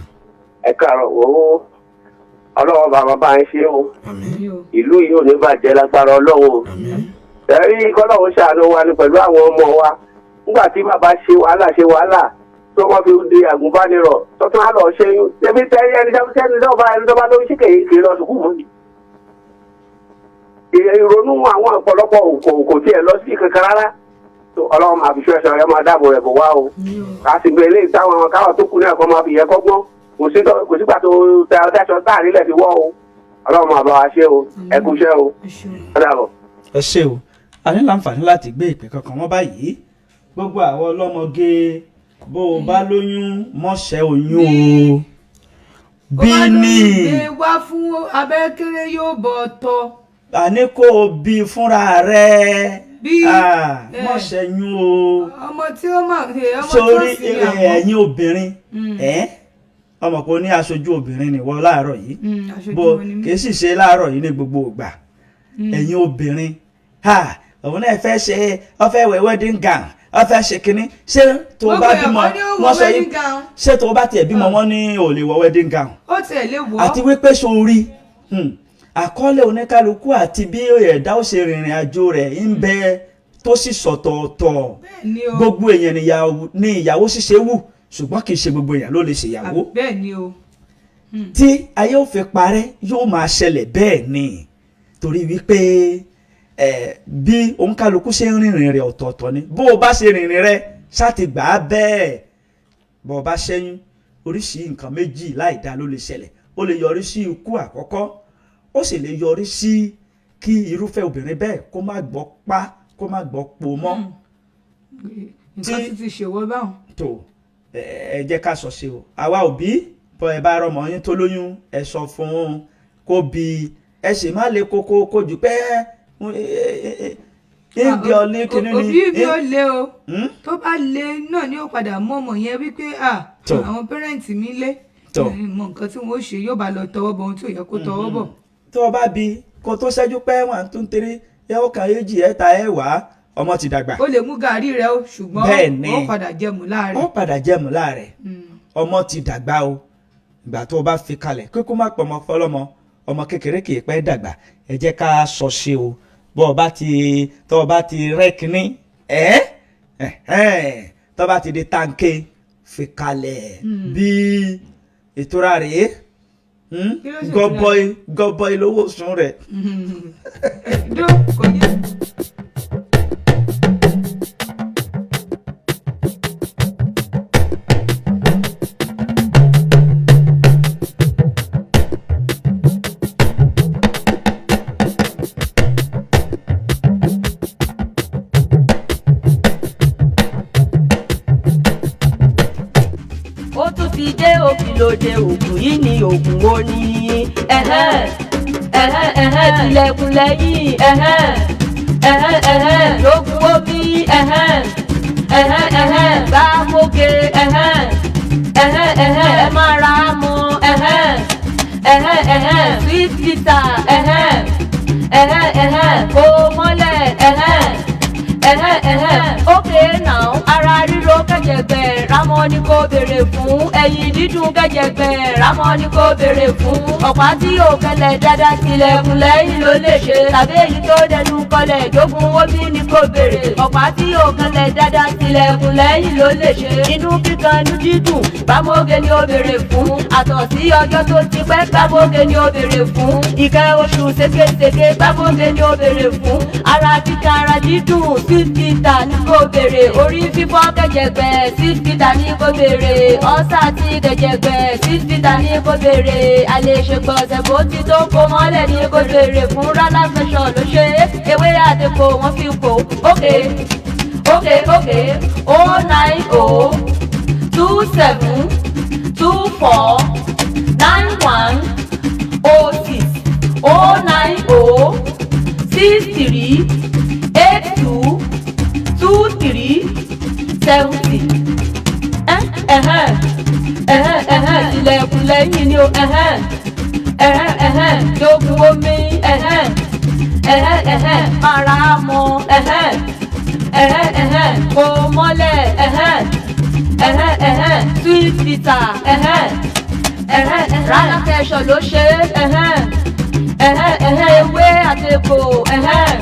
Ẹ káàárọ̀ o. Ọlọ́run bàbá bá ń ṣe o. Àmín. Àmín o. Ìlú yìí ò ní bàjẹ́ lágbára Ọlọ́run o. Àmín. Ẹ̀rí kọ́lọ́run ṣàánú wa ni pẹ̀lú àwọn ọmọ wa. Nígbà tí bàbá ṣe wàhálà ṣe wàhálà tó wọ́n fi di àgùnbánirọ̀ tó tún á lọ ṣẹ́yún. Ṣébí tẹ́rí ẹni sẹ́ni tó bá ẹni tó bá lóyún sí kèé kèé lọ sùkúù mọ́ ni. Ìrònú àwọn ọ̀pọ̀lọpọ̀ kò tiẹ̀ lọ sí kankan rárá. Tó Ọlọ́run máa fi ṣọ́ ẹ̀ṣọ́ rẹ̀, máa dáàbò rẹ̀ bò wá o. Àmín o. A sì gbé eléyìí táwọn káwọn tó kù náà kọ́ máa fi yẹ kọ́gbọ́n. Kò sígbà tó dáṣọ táàrí lẹ̀ fi wọ́ o. Ọlọ́run máa bá wa ṣe o. Ẹ kú iṣẹ́ o. Ẹ ṣeun. Ó dàbọ̀. Ẹ ṣé o. A ní láǹfààní láti gbé ìpè kankan wọn báyìí. Gbogbo àwọn ọlọ́mọge, bó o bá lóyún, mọ́ṣẹ́ oyún o. Bí ní gbé wá fún abẹ́kéré yóò bọ̀ tọ́. Àní kó o bí fúnra rẹ. Bí, Ah, eh. mọ́ṣẹ́ yún o. Ọmọ tí ó mọ̀ ọmọ tí ó Sórí sì ní àwọn. ẹ̀yin obìnrin ẹ̀ Ọmọ kò ní aṣojú obìnrin nìwọ láàárọ̀ yìí. Aṣojú Bó wọn ni mí. kì í sì ṣe láàárọ̀ yìí ní gbogbo ìgbà. Ẹ̀yin obìnrin, ha, òun náà fẹ́ ṣe, ọ fẹ́ wẹ̀ wedding gown, ọ fẹ́ ṣe kínní. Ṣé tó o Gbogbo bá èèyàn bímọ kọ́ ni ó wọ wọ́n sọ yìí, wedding gown. ṣé tó o bá tiẹ̀ bímọ, wọ́n ní ò lè wọ wedding gown? Ó tiẹ̀ lè wọ̀. Àti wípé sórí àkọọ́lẹ̀ oníkálukú àti bí ẹ̀dá ó ṣe rìnrìn àjò rẹ̀ ń bẹ tó sì sọ̀tọ̀ọ̀tọ̀. Bẹ́ẹ̀ ni o. Gbogbo èèyàn ní ìyàwó ṣíṣe wù, ṣùgbọ́n kì í ṣe gbogbo èèyàn ló lè ṣèyàwó. Bẹ́ẹ̀ ni o. Tí ayé ò fi parẹ́ yóò máa ṣẹlẹ̀ bẹ́ẹ̀ ni, torí wípé bí òǹkálukú ṣe ń rìnrìn rẹ̀ ọ̀tọ̀ọ̀tọ̀ ni. Bó o bá ṣe rìnrìn rẹ̀ ṣáà ti gbà á bẹ́ẹ̀. Bó o bá ṣẹ́yún, oríṣìí nǹkan méjì láì dá ló lè ṣẹlẹ̀. Ó lè yọrí sí ikú àkọ́kọ́, ó sì lè yọrí sí kí irúfẹ́ obìnrin bẹ́ẹ̀ kó má gbọ́ pa, kó má gbọ́ po mọ́. Nǹkan tún ti ṣèwọ́ báwọn. Tó ẹ jẹ́ ká sọ sí o. Àwa òbí bọ́, ẹ bá rọmọ yín tó lóyún, ẹ sọ fún un kó bí, ẹ sì má le koko kojú pé ǹgẹ̀ ọ̀lẹ́ kìíní ni. Òbí mi ò le o. Hmm? Tó bá le náà ni ó padà mú ọmọ yẹn wípé, ah, Tó. àwọn parents mi lé Tó. mọ nǹkan tí wọn ó ṣe, yóò bá lọ tọwọ́ bọ ohun tí ò yẹ kó tọwọ́ bọ̀. Tó o bá bí kó tó ṣẹ́jú pé one, two, three, ẹ ó kan, èjì, ẹ̀ta, ẹ̀wá, ọmọ ti dàgbà. Ó lè mú gàrí rẹ o, ṣùgbọ́n Bẹ́ẹ̀ ni. ó padà jẹmú láàrin. Ó padà jẹ́mu láàrẹ̀. Ọmọ ti dàgbà o. Ìgbà tó o bá fi kalẹ̀ kíkú má pọ̀ ọmọ fọlọ́mọ, ọmọ kékeré kì í pẹ́ dàgbà. Ẹ jẹ́ ká sọ ṣe o. Bọ́ ọ bá ti tọ́ ọ bá ti rẹ́ kínní ẹ́ ẹ̀hẹ́n, tọ́ bá ti di táǹkì, fi kalẹ̀ bí ìtura rèé. Kí ló ṣètura? Gọbọi gọbọi lówó sùn rẹ̀. Dó kò yẹ. Ó tún ti dé òkìlóde, ògùn yìí ni ògùn wo ni? Ẹ̀hẹ́n, ẹ̀hẹ́n, ẹ̀hẹ́n, tilẹ̀kùn lẹ́yìn, ẹ̀hẹ́n, ẹ̀hẹ́n, ẹ̀hẹ́n, lógun omi, ẹ̀hẹ́n, ẹ̀hẹ́n, ẹ̀hẹ́n, gbá móge, ẹ̀hẹ́n, ẹ̀hẹ́n, ẹ̀hẹ́n, ẹ máa ra mọ́, ẹ̀hẹ́n, ẹ̀hẹ́n, ẹ̀hẹ́n, sweet bitter, ẹ̀hẹ́n, ẹ̀hẹ́n, ẹ̀hẹ́n, kó mọ́lẹ̀, ẹ̀hẹ́n, ẹ̀hẹ́n, ẹ̀hẹ́n, okay now. Ara ríro kẹ̀jẹ̀gbẹ̀, rámọ́ ni kò béèrè fún. Ẹ̀yìn dídùn kẹ̀jẹ̀gbẹ̀, rámọ́ ni kò béèrè fún. Ọ̀pá tí yóò kẹlẹ̀ dáadáa, tilẹ̀kùn lẹ́yìn ló lè ṣe, tàbí èyí tó dẹnu kọlẹ̀, jogun omi ni kò béèrè. Ọ̀pá tí yóò kẹlẹ̀ dáadáa, tilẹ̀kùn lẹ́yìn ló lè ṣe. Inú kíkan, inú dídùn, gbàmóge ni ó béèrè fún. Àtọ̀ sí ọjọ́ tó ti pẹ́, gbàmóge ni ó béèrè fún. Ìkẹ́ oṣù ségesège, gbàmóge ni ó béèrè fún. Ara kíkan, ara dídùn, sweet bitter ní kò béèrè. Orí fífọ́ kẹ̀jẹ̀gbẹ̀, sweet bitter ní kò béèrè. Ọ́sà tí kẹ̀jẹ̀gbẹ̀, sweet bitter ní kò béèrè. Àlèṣègbọ̀nsẹ̀ bó ti tó, kó mọ́lẹ̀ ní kò béèrè fún. Rálá fẹsọ̀ ló ṣe é, ewé àdìpọ̀ wọ́n fi kó. Okay, okay, 09027249106, 09063822370. Ẹ̀hẹ́n, ẹ̀hẹ́n, ẹ̀hẹ́n, tilẹ̀kùn lẹ́yìn ni o, ẹ̀hẹ́n, ẹ̀hẹ́n, ẹ̀hẹ́n, jogun omi, ẹ̀hẹ́n, ẹ̀hẹ́n, ẹ̀hẹ́n, para mọ́, ẹ̀hẹ́n, ẹ̀hẹ́n, ẹ̀hẹ́n, kò mọ́lẹ̀, ẹ̀hẹ́n, ẹ̀hẹ́n, ẹ̀hẹ́n, sweet bitter, ẹ̀hẹ́n, ẹ̀hẹ́n, rárá fẹsọ̀ ló ṣe é, ẹ̀hẹ́n, ẹ̀hẹ́n, ẹ̀hẹ́n, ewé àtẹ̀kò, ẹ̀hẹ́n,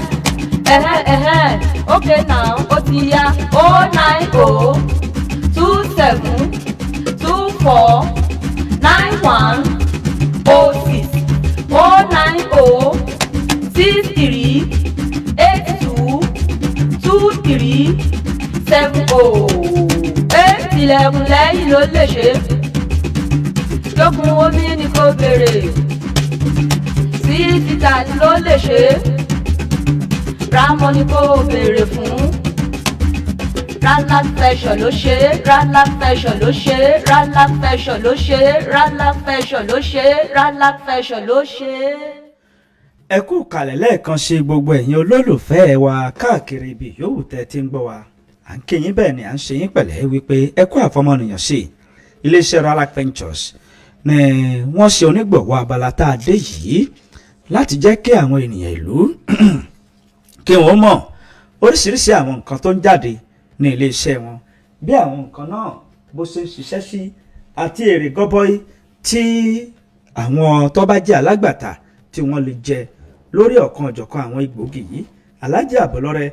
ẹ̀hẹ́n, ẹ̀hẹ́n, okay now, ó ti yá, 09027249106, 09063822370. Ẹ tilẹ̀kùn lẹ́yìn ló lè ṣe, lókun omi ni kò béèrè, sí títà ló lè ṣe, rámọ ni kò béèrè fún. Rálá fẹsọ̀ ló ṣe é, rálá fẹsọ̀ ló ṣe é, rálá fẹsọ̀ ló ṣe é, rálá fẹsọ̀ ló ṣe é, rálá fẹsọ̀ ló ṣe é. Ẹ kú kalẹ̀ lẹ́ẹ̀kan ṣe, gbogbo ẹ̀yin olólùfẹ́ wa káàkiri ibi yòówù tẹ́ ti ń gbọ́ wa. À ń kí yín, bẹ́ẹ̀ ni à ń ṣe yín pẹ̀lẹ́ wípé ẹ kú àfọmọnìyàn sí iléeṣẹ́ Ralac Ventures. Ni wọ́n ṣe onígbọ̀wọ́ abala tá a dé yìí láti jẹ́ kí àwọn ènìyàn ìlú kí wọ́n mọ̀ oríṣiríṣi àwọn nǹkan tó ń jáde ní iléeṣẹ́ wọn, bí àwọn nǹkan náà bó ṣe ń ṣiṣẹ́ sí àti èrè gọbọi tí àwọn tó bá jẹ́ alágbàtà tí wọ́n lè jẹ lórí ọ̀kan ọ̀jọ̀kan àwọn egbòogi yìí. Alhaji Àbọ̀lọ́rẹ́,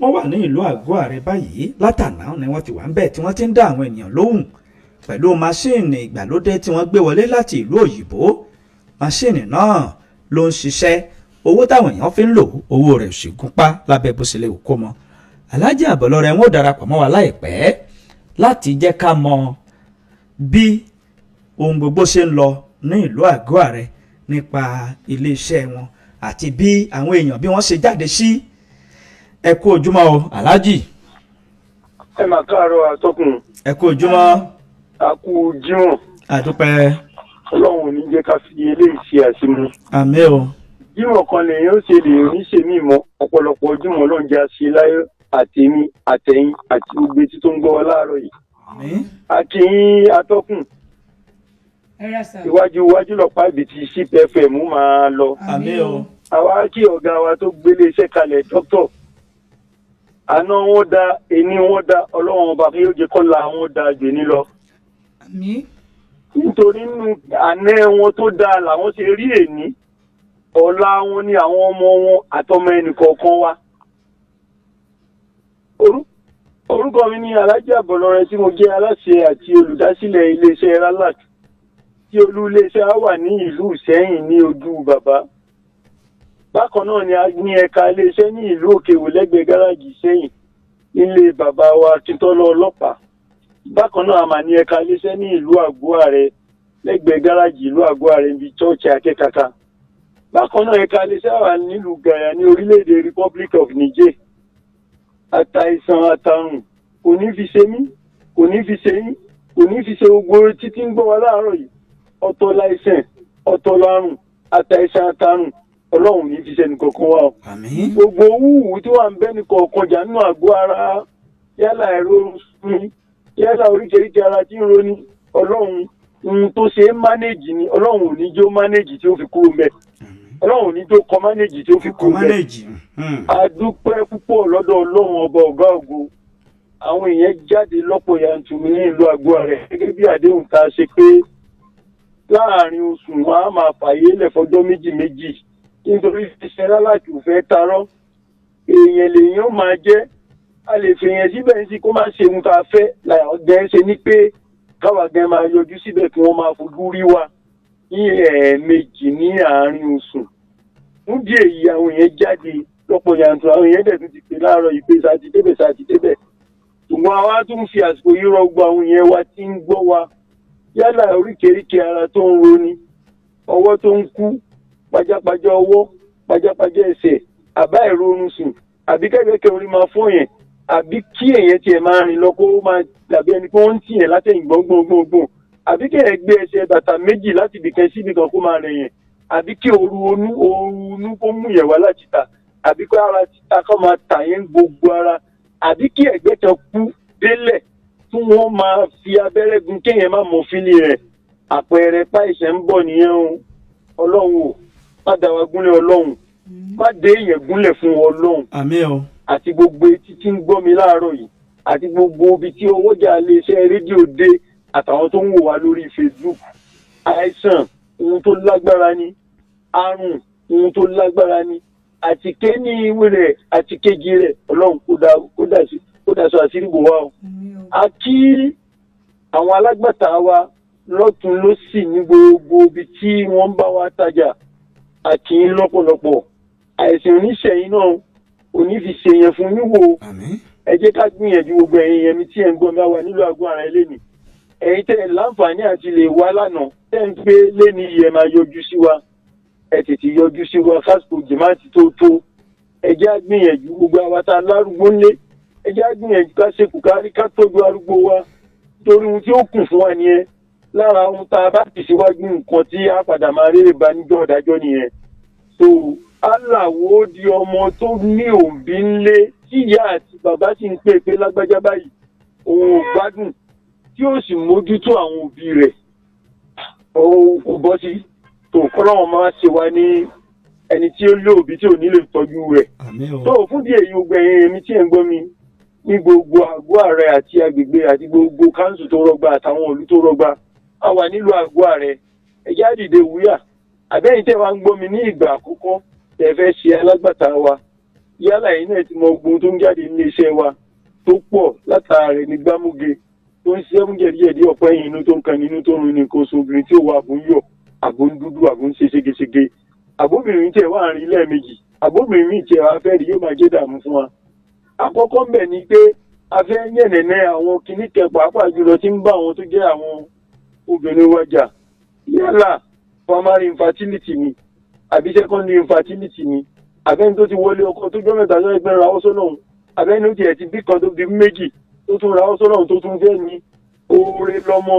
wọ́n wà ní ìlú Àgọ́ Ààrẹ báyìí. Látàná ni wọ́n ti wà ń bẹ̀ tí wọ́n ti ń dá àwọn ènìyàn lóhùn pẹ̀lú máṣíìnì ìgbàlódé tí wọ́n gbé wọlé láti ìlú òyìnbó. Máṣíìnì náà ló ń ṣiṣẹ́. Owó táwọn èèyàn fi ń lò, owó rẹ̀ ò sì gúnpá lábẹ́ bó ṣe lè wù kó mọ. Alhaji Àbọ̀lọ́rẹ́, wọn ò darapọ̀ mọ́ wa láìpẹ́ láti jẹ́ ká mọ bí ohun gbogbo ṣe ń lọ ní ìlú Àgọ́ Ààrẹ nípa iléeṣẹ́ wọn àti bí àwọn èèyàn bí wọ́n ṣe jáde sí. Ẹ kú ojúmọ́ o, Alhaji. Ẹ mà káàárọ̀, atọ́kùn. Ẹ kú ojúmọ́. A kú Jímọ̀. Àdúpẹ́. Ọlọ́run ò ní jẹ́ ká fi eléyìí ṣe àṣemọ. Àmín o. Jímọ̀ kan lèyìn ó ṣe lè ní ṣe mí mọ́. Ọ̀pọ̀lọpọ̀ Jímọ̀ ló ń jẹ́ àṣe láyé, àtèmi, àtẹ̀yìn àti gbogbo etí tó ń gbọ́ wa láàárọ̀ yìí. Àmín. A kí yín, atọ́kùn. Ẹ rà sà. Iwájú iwájú lọ̀pá ibi tí CPFM máa lọ. Àmín o. Àwa kí ọ̀gá wa tó gbélé iṣẹ́ kalẹ̀, dókítọ̀. Àná wọn da, ẹni wọn da, Ọlọ́run ọba kí yóò jẹ́ kọ́ la wọn da jù ní lọ. Àmín. Nítorí nínú àná wọn tó dáa làwọn ṣe rí èní, ọ̀la wọn ni àwọn ọmọ wọn àtọmọ ẹnìkọ̀ọ̀kan wa. Orúkọ mi ni Alhaji Àbọ̀lọ́rẹ́, tí mo jẹ́ aláṣẹ àti olùdásílẹ̀ iléeṣẹ́ Ralat, tí olú iléeṣẹ́ á wà ní ìlú Ìsẹ́yìn ní ojú bàbá. Bákan náà ni a ní ẹ̀ka iléeṣẹ́ ní ìlú Òkèwò, lẹ́gbẹ̀ẹ́ gáràjì Ìsẹ́yìn, nílé bàbá wa Akíntọ́lá ọlọ́pàá. Bákan náà, a mà ní ẹ̀ka iléeṣẹ́ ní ìlú Àgọ́ Ààrẹ, lẹ́gbẹ̀ẹ́ gáràjì ìlú Àgọ́ Ààrẹ, níbi chọ́ọ̀chì Akẹ́kàkà. Bákan náà, ẹ̀ka iléeṣẹ́ wà nílùú Gàyà ní orílẹ̀-èdè Republic of Niger. Àtàìsàn àtàrùn kò ní fi ṣe mí, kò ní fi ṣe yín, kò ní fi ṣe gbogbo títí ń gbọ́ wa láàárọ̀ yìí. Ọ̀tọ̀ láìsàn, ọ̀tọ̀ lárùn. Àtàìsàn àtàrùn, Ọlọ́run ní fi ṣe nìkankan wa o. Àmín. Gbogbo wúwú tí wà ń bẹ́ nìkọ̀ọ̀kan jà nínú àgọ́ ara, yálà ẹ̀rọ ní, yálà oríkèéríkèé ara tí ń roni, Ọlọ́run, ohun tó ṣe é manage ni. Ọlọ́run ò ní jó manage tí ó fi kúrò mbẹ̀. Ọlọ́run ò ní jó kọ manage tí ó fi kò kúrò mbẹ̀. Manage. A dúpẹ́ púpọ̀ lọ́dọ̀ Ọlọ́run ọba ọ̀gá ògo. Àwọn èèyàn jáde lọ́pọ̀ yanturu ní ìlú Àgọ́ Ààrẹ gẹ́gẹ́ bí àdéhùn tá a ṣe pé láàrin oṣù wọn á máa fàyè lẹ̀ fọjọ́ méjì méjì, nítorí iṣẹ́ lálàkì ò fẹ́ tarọ́ èèyàn lèèyàn máa jẹ́. A lè fèèyàn síbẹ̀ ń sí kó má ṣe ohun tá a fẹ́ làwọn gẹ́ ṣe ní pé káwa gẹ́ máa yọjú síbẹ̀ kí wọ́n máa fojú rí wa ní ẹ̀ẹ̀mejì ní àárín oṣù. Fún díẹ̀ èyí, àwọn èèyàn jáde lọ́pọ̀ yanturu. Àwọn èèyàn dẹ̀ tún ti pè láàárọ̀ yìí pé sáà ti débẹ̀, sáà ti débẹ̀. Ṣùgbọ́n àwa tún fi àsìkò yìí rọ gbogbo àwọn èèyàn wa tí ń gbọ́ wa, yálà oríkèéríkèé ara tó ń roni, ọwọ́ tó ń kú, pajápajá ọwọ́, pajápajá ẹsẹ̀, àbá ìrorun sùn, àbí kẹ́kẹ́ orí máa fọ́ yẹn, àbí kí èèyàn tiẹ̀ máa rìn lọ kó máa dàbí ẹni pé wọ́n ń tìyàn látẹ̀yìn gbọ̀ngbọ̀ngbọ̀ngbọ̀n, àbí kí èèyàn gbé ẹsẹ̀ bàtà méjì láti ibìkan sí ibìkan kó máa rìn yẹn, àbí kí ooru onú ooru inú kó mú yẹn wá láti ta, àbí kó ara títa kó máa tà yẹn gbogbo ara, àbí kí ẹ̀gbẹ́ kan kú délẹ̀ tí wọ́n máa fi abẹ́rẹ́ gun kéèyàn má mọ fílì rẹ̀, àpẹẹrẹ páìsẹ̀ ń bọ̀ nìyẹn o. Ọlọ́run o, má dá wa gúnlẹ̀. Ọlọ́run, má dé èèyàn gúnlẹ̀ fún Ọlọ́run. Àmín o. Àti gbogbo etí tí ń gbọ́ mi láàárọ̀ yìí, àti gbogbo ibi tí owójà iléeṣẹ́ rédíò dé, àtàwọn tó ń wò wá lórí Facebook, àìsàn ohun tó lágbára ni, àrùn ohun tó lágbára ni, àti kéní rẹ̀ àti kejì rẹ̀. Ọlọ́run kó dà sọ àṣírí bò wá o. A kí àwọn alágbàtà wa lọ́tún lọ́sì ní gbogbo ibi tí wọ́n ń bá wa tajà. A kì í lọ́pọ̀lọpọ̀. Àìsàn oníṣẹ̀yìn náà òní fi ṣèyàn fún yín wò. Àmín. Ẹ jẹ́ ká gbìyànjú. Gbogbo ẹ̀yin yẹn mi tí ẹ̀ ń gbọ́ mi wà nílùú Àgọ́ Àrà lẹ́nìí, ẹ̀yin tẹ́ ẹ̀ láǹfààní àti lè wá lánàá, tẹ́ ń pé lẹ́ni yìí ẹ máa yọjú sí wa, ẹ tètè yọjú sí wa kásìkò jìmáàtì tó tó. Ẹ jẹ́ á gbìyànjú. Gbogbo àwa tá a lárúgbó ńlé, ẹ jẹ́ á gbìyànjú ká ṣekù kárí, ká tọ́jú arúgbó wa, torí ohun tí ó kù fún wa nìyẹn. Lára ohun tá a bá tì síwájú, nǹkan tí a padà máa rérè bá níjọ́ ìdájọ́ nìyẹn. So aláwo di ọmọ tó ní òbí ńlé, tí ìyá àti bàbá sì ń pè pé lágbájá báyìí òun ò gbádùn, tí ó sì mójútó àwọn òbí rẹ̀. Ó bọ́ sí tó kọ́lọ́wọ́n máa ṣe wá ní ẹni tí ó lóòbí tí ò ní lè tọ́jú rẹ̀. Àmín o. Tó fún díẹ̀ yìí, gbogbo ẹ̀yin èmi tí ẹ̀ ń gbọ́ mi ní gbogbo àgọ́ ààrẹ àti agbègbè àti gbogbo káńsù tó rọgbà àtàwọn ìlú tó rọgbà, a wà nílùú àgọ́ ààrẹ, ẹ̀já dìde wúyà. Àbẹ́yìn tẹ́ wá ń gbọ́ mi ní ìgbà àkọ́kọ́ tẹ́ fẹ́ ṣe alágbàtà wa, yálà yìí náà ti mọ ogun tó ń jáde nílé iṣẹ́ wa tó pọ̀ látara rẹ̀ ní gbámúge tó ń ṣiṣẹ́ fún jẹ̀díjẹ̀dí, ọ̀pọ̀ ẹ̀yìn inú tó ń kan inú tó ń rin nǹkan oṣù obìnrin tí ó wà àbò ń yọ̀, àbò ń dúdú, àbò ń ṣe ségesège, àbóbìnrin tiẹ̀ wà ń rí lẹ́ẹ̀mejì, àbóbìnrin míì tiẹ̀ wá fẹ́ rí yóò máa jẹ́ dààmú fún wa. Àkọ́kọ́ ń bẹ̀ ni pé a fẹ́ yẹ̀nẹ̀nẹ̀ àwọn kinní kan, pàápàá jùlọ tí ń bá àwọn tó jẹ́ àwọn obìnrin wa jà, yálà primary infertility ni àbí secondary infertility ni, àbẹ́ni tó ti wọlé ọkọ tó jọ́ mẹ́ta tó ẹgbẹ́ ra ọ́sọ́ lọ́hùn, àbẹ́ni tó tiẹ̀ ti bí kan tó di méjì tó tún ra ọ́sọ́ lọ́hùn tó tún fẹ́ ní oore lọ́mọ,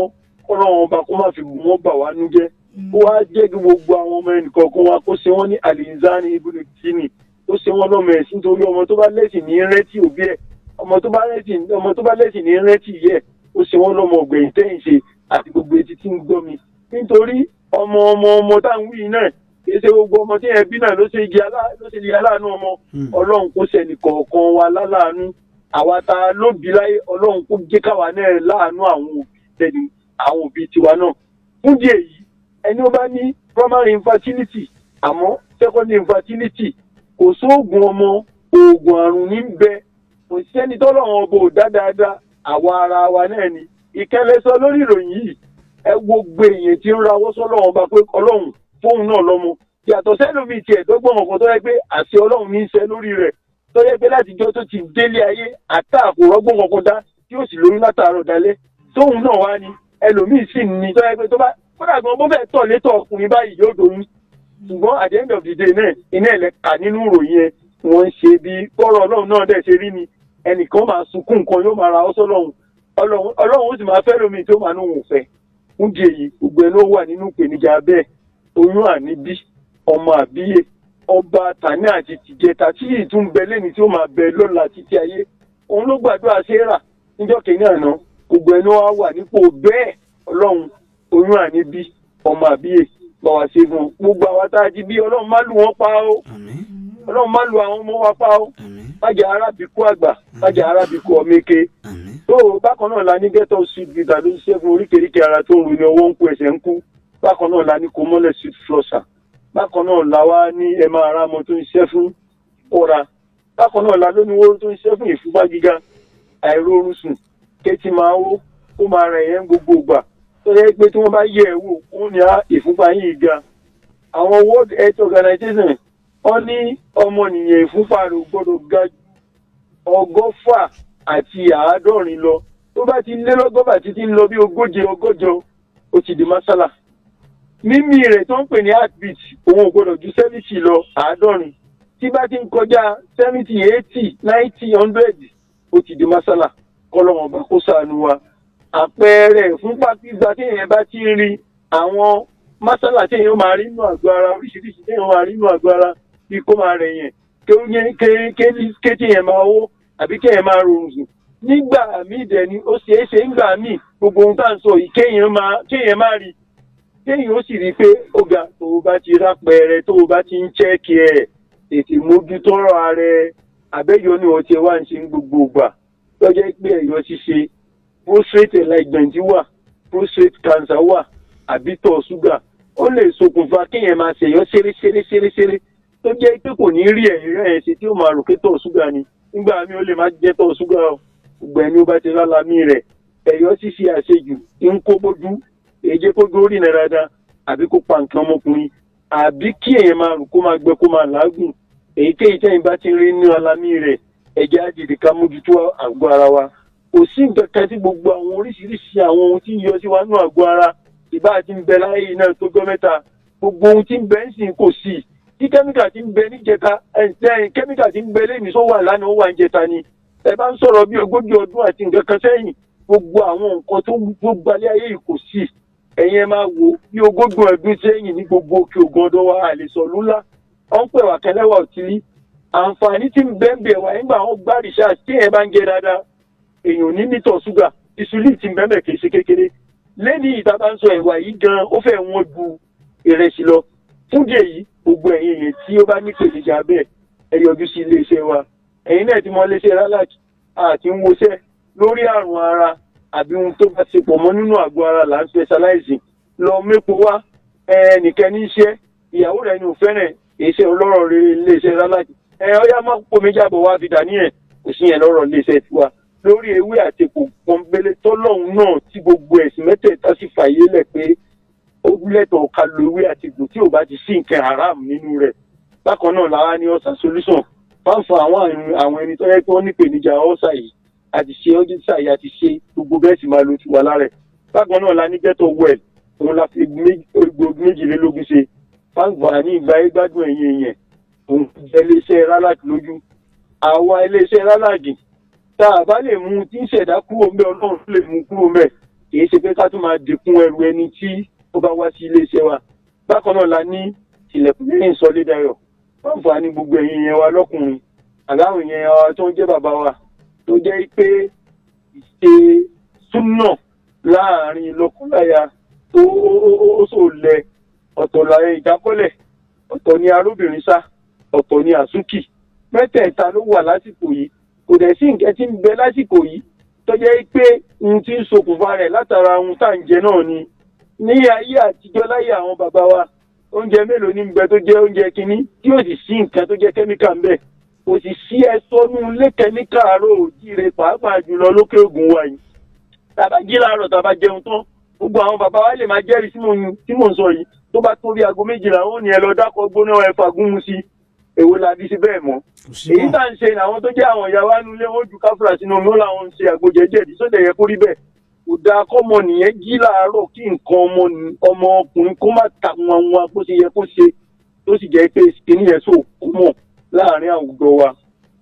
kọ́lọ́hún ọba kó má fi wọ́n bà wá nú jẹ́, ó wá jẹ́ kí gbogbo àwọn ọmọ ẹnìkọ̀ọ̀kan wa kó ṣe wọ́n ní alizani ibùdó tìǹì, ó ṣe wọ́n lọ́mọ ẹ̀sìn, nítorí ọmọ tó bá lẹ́sìn ní rẹ́tì òbí ẹ̀, ọmọ tó bá lẹ́sìn, ọmọ tó bá lẹ́sìn ní rẹ́tì yẹ. Ó ṣe wọ́n lọ́mọ ọ̀gbẹ̀yìn tẹ́yìn ṣe àti gbogbo etí tí ń gbọ́ mi, nítorí ọmọ ọmọ ọmọ táwọn wí náà kì í ṣe gbogbo ọmọ tí ẹ bí náà ló ṣe di ló ṣe di aláàánú ọmọ. Ọlọ́run kó ṣe ẹnìkọ̀ọ̀kan wa láláàánú. Àwa tá a lóbi láyé, Ọlọ́run kó jẹ́ káwa náà láàánú àwọn òbí tẹni àwọn òbí tiwa náà. Fún díẹ̀ yìí, ẹni ó bá ní primary infertility àmọ́ secondary infertility, kò sóògùn ọmọ, oògùn àrùn ní bẹ. Kò sẹ́ni tọ́lọ́run ọba ò dá dáadáa, àwa ara wa náà ni. Ìkẹlẹ sọ lórí ìròyìn yìí, ẹ wo gbogbo èèyàn tí ń rawọ́ sọ́lọ́run ọba pé Ọlọ́run fóun náà lọ́mọ, yàtọ̀ sẹ́lómi tiẹ̀ dọ́gbọ̀n ọkọ̀ tó yẹ pé àṣẹ Ọlọ́run ní í ṣe lórí rẹ̀, tó yẹ pé látijọ́ tó ti délé ayé àtà kò rọ́gbọ̀n kankan dá, tí ó sì lóyún látàárọ̀ dalẹ́ tóun náà wá ní. Ẹlòmíì sì ní tó yẹ pé tó bá kódà gan bó fẹ́ tọ̀ létọ̀ ọkùnrin báyìí yóò doyún, ṣùgbọ́n at the end of the day náà, iná ẹ̀lẹ́ka nínú ìròyìn yẹn, wọ́n ń ṣe bí bọ́rọ̀ Ọlọ́run náà dẹ̀ ṣe rí ni. Ẹnìkan máa sunkún nǹkan, yóò máa ra ọ́ sọ́lọ́run, Ọlọ́run ó sì máa fẹ́ lómi tó máa ní òun fẹ́. Fún di èyí, gbogbo ẹ̀ ló wà nínú ìpèníjà bẹ́ẹ̀, oyún àníbí, ọmọ àbíyè, ọba tàní àti tìjẹta tí yìí tún bẹ lẹ́ni tí ó máa bẹ lọ́la títí ayé, òun ló gbàdúrà Sarah níjọ́ kìíní àná. Gbogbo ẹni wá wà nípò bẹ́ẹ̀, Ọlọ́run, oyún àníbí, ọmọ àbíyè, bá wa ṣe fún un. Gbogbo àwa tá a ti bí, Ọlọ́run má lù wọ́n pa ó. Àmín. Ọlọ́run má lu àwọn ọmọ wa pa ó. Àmín. Má jẹ́ arábìkú àgbà, má jẹ́ arábìkú ọmọ eke. Àmín. Tó bákan náà la ní ghetto sweet bitter ló ń ṣiṣẹ́ fún oríkèéríkèé ara tó ń ru ní ọwọ́ ń kú, ẹsẹ̀ ń kú. Bákan náà la ní kòmọ́lẹ̀ sweet flusher. Bákan náà la wá ní ẹ máa ra ọmọ tó ń ṣiṣẹ́ fún ọ̀ra. Bákan náà la lóníwó tó ń ṣiṣẹ́ fún ìfúnpá gíga, àìróorun sùn, kétí máa wó, kó máa rẹ̀ yẹn gbogbo ìgbà, tó yẹ pé tí wọ́n bá yẹ̀ ẹ́ wò ó ní á ìfúnpá yìí ga. Àwọn World Health Organization wọ́n ní ọmọnìyàn ìfúnpá rẹ̀ ò gbọ́dọ̀ ga ju 160 lọ. Tó bá ti lé lọ́gọ́fà títí ń lọ bí 40, 160, ó ti di masala. Mímí rẹ̀ tó ń pè ní heartbeat, òun ò gbọ́dọ̀ ju 70 lọ, 70. Tí bá ti ń kọjá 70, 80, 90, 100, ó ti di masala. Kọ́lọ́wọ́n ọba kó ṣàánú wa. Àpẹẹrẹ ìfúnpá gbígbà tí èèyàn bá ti ń rí àwọn masala tí èèyàn máa rí nínú àgọ́ ara, oríṣiríṣi tí èèyàn máa rí nínú àgọ́ ara, bí kó máa rẹ̀ yẹn, kétí yẹn máa wó, àbí kéèyàn máa rọrùn sùn nígbà míì dẹ̀ ni ó ṣeé ṣe nígbà míì. Gbogbo ohun tá à ń sọ yìí, kéèyàn máa rí, kéèyàn ó sì rí i pé ó ga. Tó o bá ti rápẹẹrẹ, tó o bá ti ń check ẹ̀, tètè mójútó ọ̀rọ̀ ara ẹ̀. Àbẹ́yọ ni wọ́n ti wá ń ṣe ní gbogbo ìgbà lọ́jọ́ pé ẹ̀yọ́ ṣíṣe prostate enlargement wà, prostate cancer wà, àbí tọ̀ ṣúgà, ó lè ṣokùnfà kéèyàn máa ṣèyọ́ ṣeré ṣeré ṣeré ṣeré, tó jẹ́ pé kò ní rí ẹ̀yìn rẹ̀ ṣe, tí ó máa rò pé tọ̀ ṣúgà ni. Nígbà míì ó lè má jẹ́ tọ̀ ṣúgà o. Gbogbo ẹni ó bá ti lálámì rẹ̀, ẹ̀yọ́ ṣíṣe àṣejù ń kó bójú, èyí kó dórí náà dáadáa, àbí kó pa nǹkan ọmọkùnrin, àbí kí èèyàn máa rùn, kó máa gbẹ, kó máa làágùn, èyíkéyìí tẹ́yìn bá ti rí ní alámì rẹ̀, ẹ̀jẹ̀ á dìde ká mójútó àgọ́ ara wa. Kò sí nǹkan kan tí gbogbo àwọn oríṣiríṣi àwọn ohun tí ń yọ sí wa nínú àgọ́ ara ìbá ti ń bẹ láyé náà tó gbọ́ mẹ́ta. Gbogbo ohun tí ń bẹ ń sìn kò sí tí kẹ́míkà ti ń bẹ níjẹta, kẹ́míkà ti ń bẹ lẹ́yìn tó wà lánàá, ó wà níjẹta ni. Ẹ bá ń sọ̀rọ̀ bí 40 ọdún àti nǹkan kan sẹ́yìn, gbogbo àwọn nǹkan tó gbalẹ̀ ayé yìí kò sí. Ẹ̀yin ẹ máa wò bí 40 ọdún sẹ́yìn ní gbogbo òkè ògùn ọ̀dọ́ wa, àlè sọ̀lú ńlá wọ́n ń pè wá kẹlẹ́wà òtílí. Àǹfààní tí ń bẹ ń bẹ wá nígbà wọn gbá research tí èèyàn bá ń jẹ dáadáa, èèyàn ò ní nítọ̀ ṣúgà. Insulin tí ń bẹ bẹ kì í ṣe kékeré. Lẹ́ni ìta bá ń sọ ẹ̀wà yìí gan, ó fẹ́ wọ́n ju ìrẹsì lọ. Fún díẹ̀ yìí, gbogbo ẹ̀yin èèyàn tí ó bá ní ìpèníjà bẹ́ẹ̀, ẹ yọjú sí iléeṣẹ́ wa. Ẹ̀yin náà ti mọ iléeṣẹ́ Ralac àti ń woṣẹ́ lórí àrùn ara àbí ohun tó bá ṣe pọ̀ mọ́ nínú àgọ́ ara là ń specialize. Lọ mépo wá, ẹnìkan ní iṣẹ́ ìyàwó rẹ̀ ni ò fẹ́ràn iṣẹ́ ọlọ́rọ̀ rere iléeṣẹ́ Ralac. Ẹ ọyá má pò méjì àbọ̀ wá fi dà níyẹn, kò sí yẹn lọ́rọ̀ iléeṣẹ́ tiwa. Lórí ewé àti egbò pọ́nbélé tọ́lọ́hún náà tí gbogbo ẹ̀sìn mẹ́tẹ̀ẹ̀ta sì fàyè lẹ̀ pé ó lẹ́tọ̀ọ́ ká lo ewé àti egbò tí ò bá ti sí nǹkan haram nínú rẹ̀. Bákan náà làwa ní ulcer solution fáǹfà àwọn ẹni tó yẹ kí wọ́n nípèníjà ulcer yìí, àti ṣe ulcer yìí, àti ṣe gbogbo bẹ́ẹ̀ sì máa lo tiwa lára ẹ̀. Bákan náà la ní Better Well, òun la fi egbògi 22 ṣe fáǹfà ní ìgbà gbádùn ẹ̀yìn èèyàn. Òun jẹ́ iléeṣẹ́ Ralac lójú. Àwa iléeṣẹ́ Ralac, tá a bá lè mú tí ń ṣẹ̀dá kúrò ńbẹ̀, Ọlọ́run lè mú kúrò ńbẹ̀. Kì í ṣe pé ká tún máa dìkún ẹrù ẹni tí ó bá wá sí iléeṣẹ́ wa. Bákan náà la ní tilẹ̀kùn lẹ́yìn sọlé dayọ̀ fáǹfààní gbogbo ẹ̀yin yẹn wa lọ́kùnrin àbáwọn yẹn wa tó ń jẹ́ bàbá wa, tó jẹ́ pé ìṣe súnà láàrin lọ́kọláya tó ó sò lẹ ọ̀tọ̀ láyé ìdákọ́lẹ̀, ọ̀tọ̀ ni arúbìnrin sá, ọ̀tọ̀ ni àsúkì, mẹ́tẹ̀ẹ̀ta ló wà lásìkò yìí. Kò dẹ̀ sí nǹkan tí ń bẹ lásìkò yìí tó jẹ́ pé ohun tí ń ṣokùnfà rẹ̀ látara ohun tá à ń jẹ náà ni. Ní ayé àtijọ́, láyé àwọn bàbá wa, oúnjẹ mélòó ní bẹ tó jẹ́ oúnjẹ kínní tí yóò sì sí nǹkan tó jẹ́ kẹ́míkà ń bẹ? Kò sì sí ẹsọ́nú ilé kẹ́míkà àárọ̀ òjíire, pàápàá jùlọ lókè Ògùn wa yìí. Tàbá jí láàárọ̀, tàbá jẹun tán, gbogbo àwọn bàbá wa lè máa jẹ́rìí tí mò ń sọ yìí. Tó bá tó bí aago 12, ó ní ẹ lọ dákọ̀ gbóná, ẹ fagúnmu sí. Èwo la bí sí bẹ́ẹ̀ mọ́? Èyí tá à ń ṣe làwọn tó jẹ́ àwọn ìyá wa nulẹ̀, wọ́n ju káfíńrà sínú omi, ó làwọn ń ṣe àgbòjẹ́jẹ̀dí sóde. Yẹ kó rí bẹ́ẹ̀? Kò dáa kọ́mọ nìyẹn jí láàárọ̀ kí nǹkan ọmọ ọkùnrin kó má ta wọn wọn bó ṣe yẹ kó ṣe, tó sì jẹ́ pé kíní yẹn sò kó mọ̀ láàrin àwùjọ wa.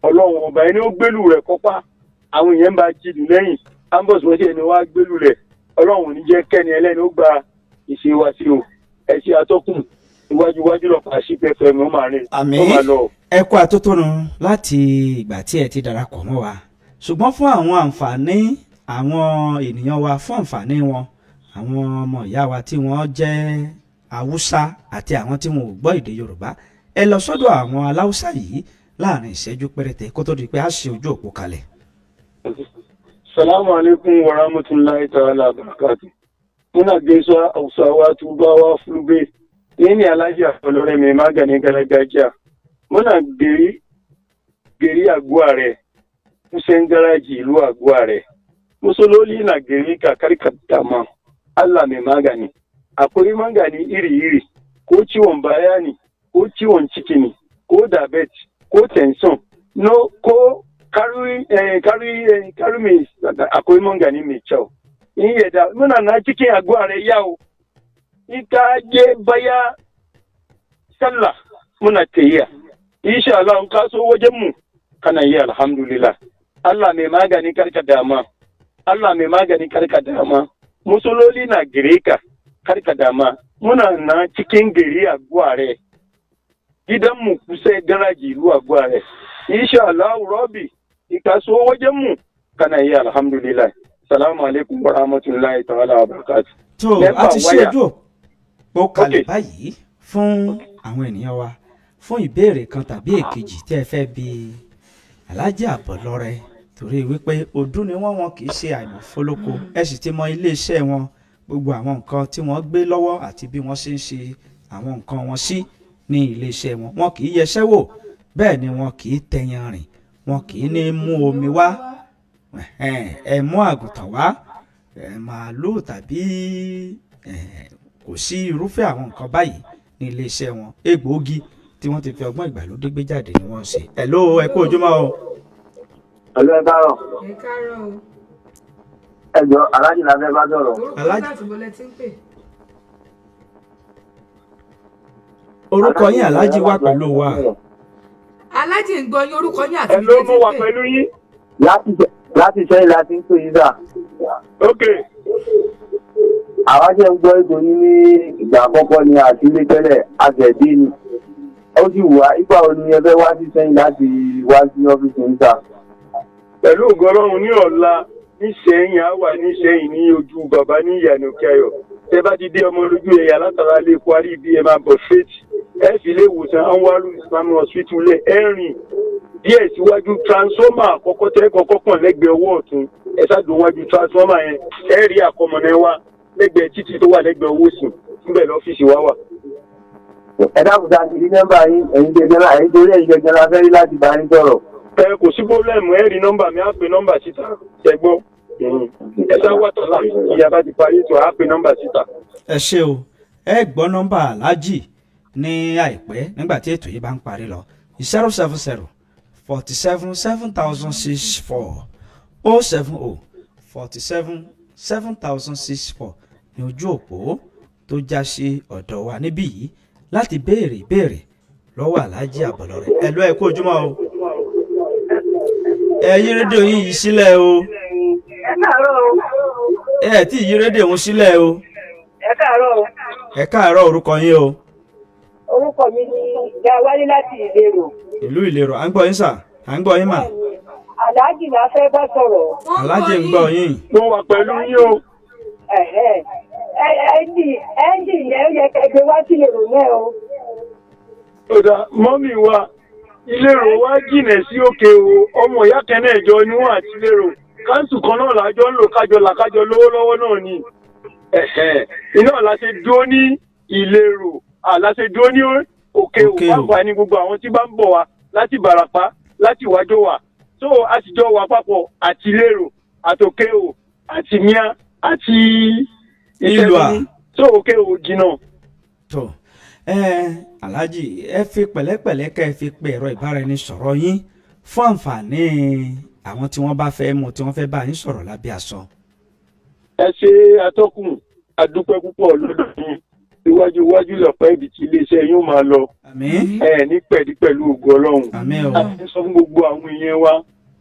Ọlọ́run ọba ẹni ó gbélù rẹ̀ kọ́pá, àwọn èèyàn ń bá jìnnì lẹ́yìn ambos, wọ́n sì ẹni wá gbélù rẹ̀. Ọlọ́run ò ní jẹ́ kẹ́ni ẹlẹ́ni ó gba ìṣe wa sí o. Ẹ ṣe atọ́kùn, iwájú iwájú lọ́pàá sí pẹ́fẹ́ mi ó máa rìn. Àmín. Ó máa lọ. Ẹ kú àtótónu láti ìgbà tí ẹ ti darapọ̀ mọ́ wa. Ṣùgbọ́n fún àwọn àǹfààní àwọn ènìyàn wa, fún àǹfààní wọn, àwọn ọmọ ìyá wa tí wọ́n jẹ́ Haúsá àti àwọn tí wọn ò gbọ́ èdè Yorùbá, ẹ lọ sọ́dọ̀ àwọn aláwùsá yìí láàrin ìṣẹ́jú péréte kó tó di pé a ṣe ojú òpó kalẹ̀. Salamu alaikum wa rahmatullahi ta'ala barakatu. Muna gaisuwa Hausawa, Tubawa, Fulbe. Ni ne Alhaji Abolore mai maganin gargajiya. Muna gari gari Aguare, kusan garaji ilu Aguare. Musuloli na gari ka karka dama. Allah mai magani. Akwai magani iri-iri, ko ciwon baya ne, ko ciwon ciki ne, ko diabetes, ko tension, no, ko kari kari kari mai akwai magani mai kyau. In yadda muna na cikin Aguare yau, in ka je baya sallah muna tayiya. Insha Allah in ka so wajen mu kana yi, alhamdulillah. Allah mai magani, karka dama. Allah mai magani, karka dama. Musuloli na gare ka, karka dama. Muna na cikin gari a Gware. Gidanmu kusa garaji zuwa Gware. Insha Allah Rabbi in ka so wajen mu kana yi, alhamdulillah. Salamu alaikum wa rahmatullahi ta'ala wa barakatuh. Tó Nẹ́pà a ti ṣe wáyà. ojú òpó kalẹ̀ Ok. báyìí fún àwọn ènìyàn wa fún ìbéèrè kan tàbí èkejì tí ẹ fẹ́ bi Alhaji Àbọ̀lọ́rẹ, torí wípé ọdún ni wọ́n, wọn kì í ṣe àìmọ̀fólóko. Ẹ sì ti mọ iléeṣẹ́ wọn, gbogbo àwọn nǹkan tí wọ́n gbé lọ́wọ́ àti bí wọ́n ṣe ń ṣe àwọn nǹkan wọn sí ní iléeṣẹ́ wọn. Wọn kì í yẹsẹ́ wò, bẹ́ẹ̀ ni wọn kì í tẹyan rìn, wọn kì í ní mú omi wá, ẹ̀hẹ́n, ẹ mú àgùntàn wá, ẹ màálùú tàbí kò sí irúfẹ́ àwọn nǹkan báyìí ní iléeṣẹ́ wọn. Egbòogi tí wọ́n ti fi ọgbọ́n ìgbàlódé gbé jáde ni wọ́n ń ṣe. Hello, ẹ kú ojúmọ́ o. Ọlọ́ ẹ káàárọ̀. Ẹ káàárọ̀ o. Ẹ jọ, aláàjì la fẹ́ bá sọ̀rọ̀. Orúkọ láti bọ́lẹ̀ tí ń pè? Orúkọ yín? Aláàjì wà pẹ̀lú wa. Aláàjì ń gbọ́ yín. Orúkọ yín àti Ẹ ibi ló tẹ́ ti mú ń wa pè? pẹ̀lú yín. Láti sẹ́yìn láti ń pè yín sà. Ok. Àwa jẹ́ ń gbọ́ ètò yín ní ìgbà àkọ́kọ́ ni àti ilé tẹ́lẹ̀ àtẹ̀dé ni. Ó sì wá ìgbà wo ni ẹ fẹ́ wá sí sẹ́yìn láti wá sí ọ́fíìsì yín sà? Pẹ̀lú ògo Ọlọ́run, ní ọ̀la. Nísẹ̀yìn, á wà nísẹ̀yìn ní ojú bàbá ní ìyànà Òkè Ayọ̀. Tẹ́ bá ti dé ọmọ lójú ẹ̀yà látara lè kwari ibi, ẹ máa bọ̀ straight. Ẹ fi ilé ìwòsàn Anwaru Islam Hospital lẹ̀, ẹ rìn díẹ̀ síwájú, transformer àkọ́kọ́ tẹ́ kọ́kọ́ kàn lẹ́gbẹ̀ẹ́ ọwọ́ ọ̀tún, ẹ ṣáàdùn wájú transformer yẹn, ẹ rí àkọmọ̀nà wa lẹ́gbẹ̀ẹ́ títì tó wà lẹ́gbẹ̀ẹ́ owó sùn níbẹ̀ lọ́fíìsì wa wà. Ẹ dákun, tá a ti rí nọ́mbà yín, ẹ̀yin gẹ́gẹ́ la ẹ̀yin torí ẹ̀yin gẹ́gẹ́ la fẹ́ rí láti bá yín sọ̀rọ̀. Ẹ kò sí problem, ẹ rí nọ́mbà mi, á pe nọ́mbà síta, ẹ gbọ́. Ẹ sá wà tọ́lá, ìyá bá ti parí ètò, á pe nọ́mbà síta. Ẹ ṣé o. Ẹ gbọ́ nọ́mbà aláàjì ní àìpẹ́ nígbà tí ètò yìí bá ń parí lọ: 070 47 7064, 070 47 7064 ní ojú òpó tó já sí ọ̀dọ̀ wa níbí yìí láti béèrè ìbéèrè lọ́wọ́ Aláàjì Àbọ̀lọ́rẹ̀. Ẹ lọ́, ẹ kú ojúmọ́ o. Ẹ yí rédíò yín yìí sílẹ̀ o. Ẹ káàárọ̀ o. Ẹ tí yí rédíò ń sílẹ̀ o. Ẹ káàárọ̀ o. Ẹ káàárọ̀, orúkọ yín o? Orúkọ mi ni Ìyá Wálé láti Ìlérò. Ìlú Ìlérò, à ń gbọ́ yín sà, à ń gbọ́ yín mà. Aláàjì la fẹ́ bá sọ̀rọ̀. Aláàjì ń gbọ́ yín. Mo wà pẹ̀lú yín o. Ẹ̀hẹ́. Ẹ́ńjì yẹn, ó yẹ kẹ́ gbé wá sí Ìlérò náà o. Ó dà, mummy wa, Ìlérò wa jìnà sí Òkè o. Ọmọ ìyá kẹ́nẹ́ ìjọ ni wọ́n àti Ìlérò. Káńsù kan náà làjọ ń lò, kájọ làkájọ lówó lọ́wọ́ náà ni. Ẹ̀hẹ́n. Iná la ṣe dúró ní Ìlérò, àlá ṣe dúró ní Òkè o. Òkè o. Pàápàá ní gbogbo àwọn tí bá ń bọ̀ wá láti Ìbàràpá, láti wájọ wà tó a sì jọ wà papọ̀, àti Ìlérò àtòkè o àti Míà àti Ìlúà. Ìṣẹ́gun tó Òkè o jìnnà. Tó ẹ, Aláàjì, ẹ fi pẹ̀lẹ́pẹ̀lẹ́ kẹ́ ẹ fi pe ẹ̀rọ ìbáraẹnisọ̀rọ̀ yín fún àǹfààní àwọn tí wọ́n bá fẹ́ mú, tí wọ́n fẹ́ bá yín sọ̀rọ̀ lábẹ́ aṣọ. Ẹ ṣe, atọ́kùn, adúpẹ́ púpọ̀ lọ́dọ̀ yín. Iwájú iwájú lọ̀pẹ́ ibi tí iléeṣẹ́ yóò máa lọ. Àmín. Ẹ ní pẹ̀lú pẹ̀lú ògo Ọlọ́run. Àmín o. A ti sọ fún gbogbo àwọn èèyàn wa,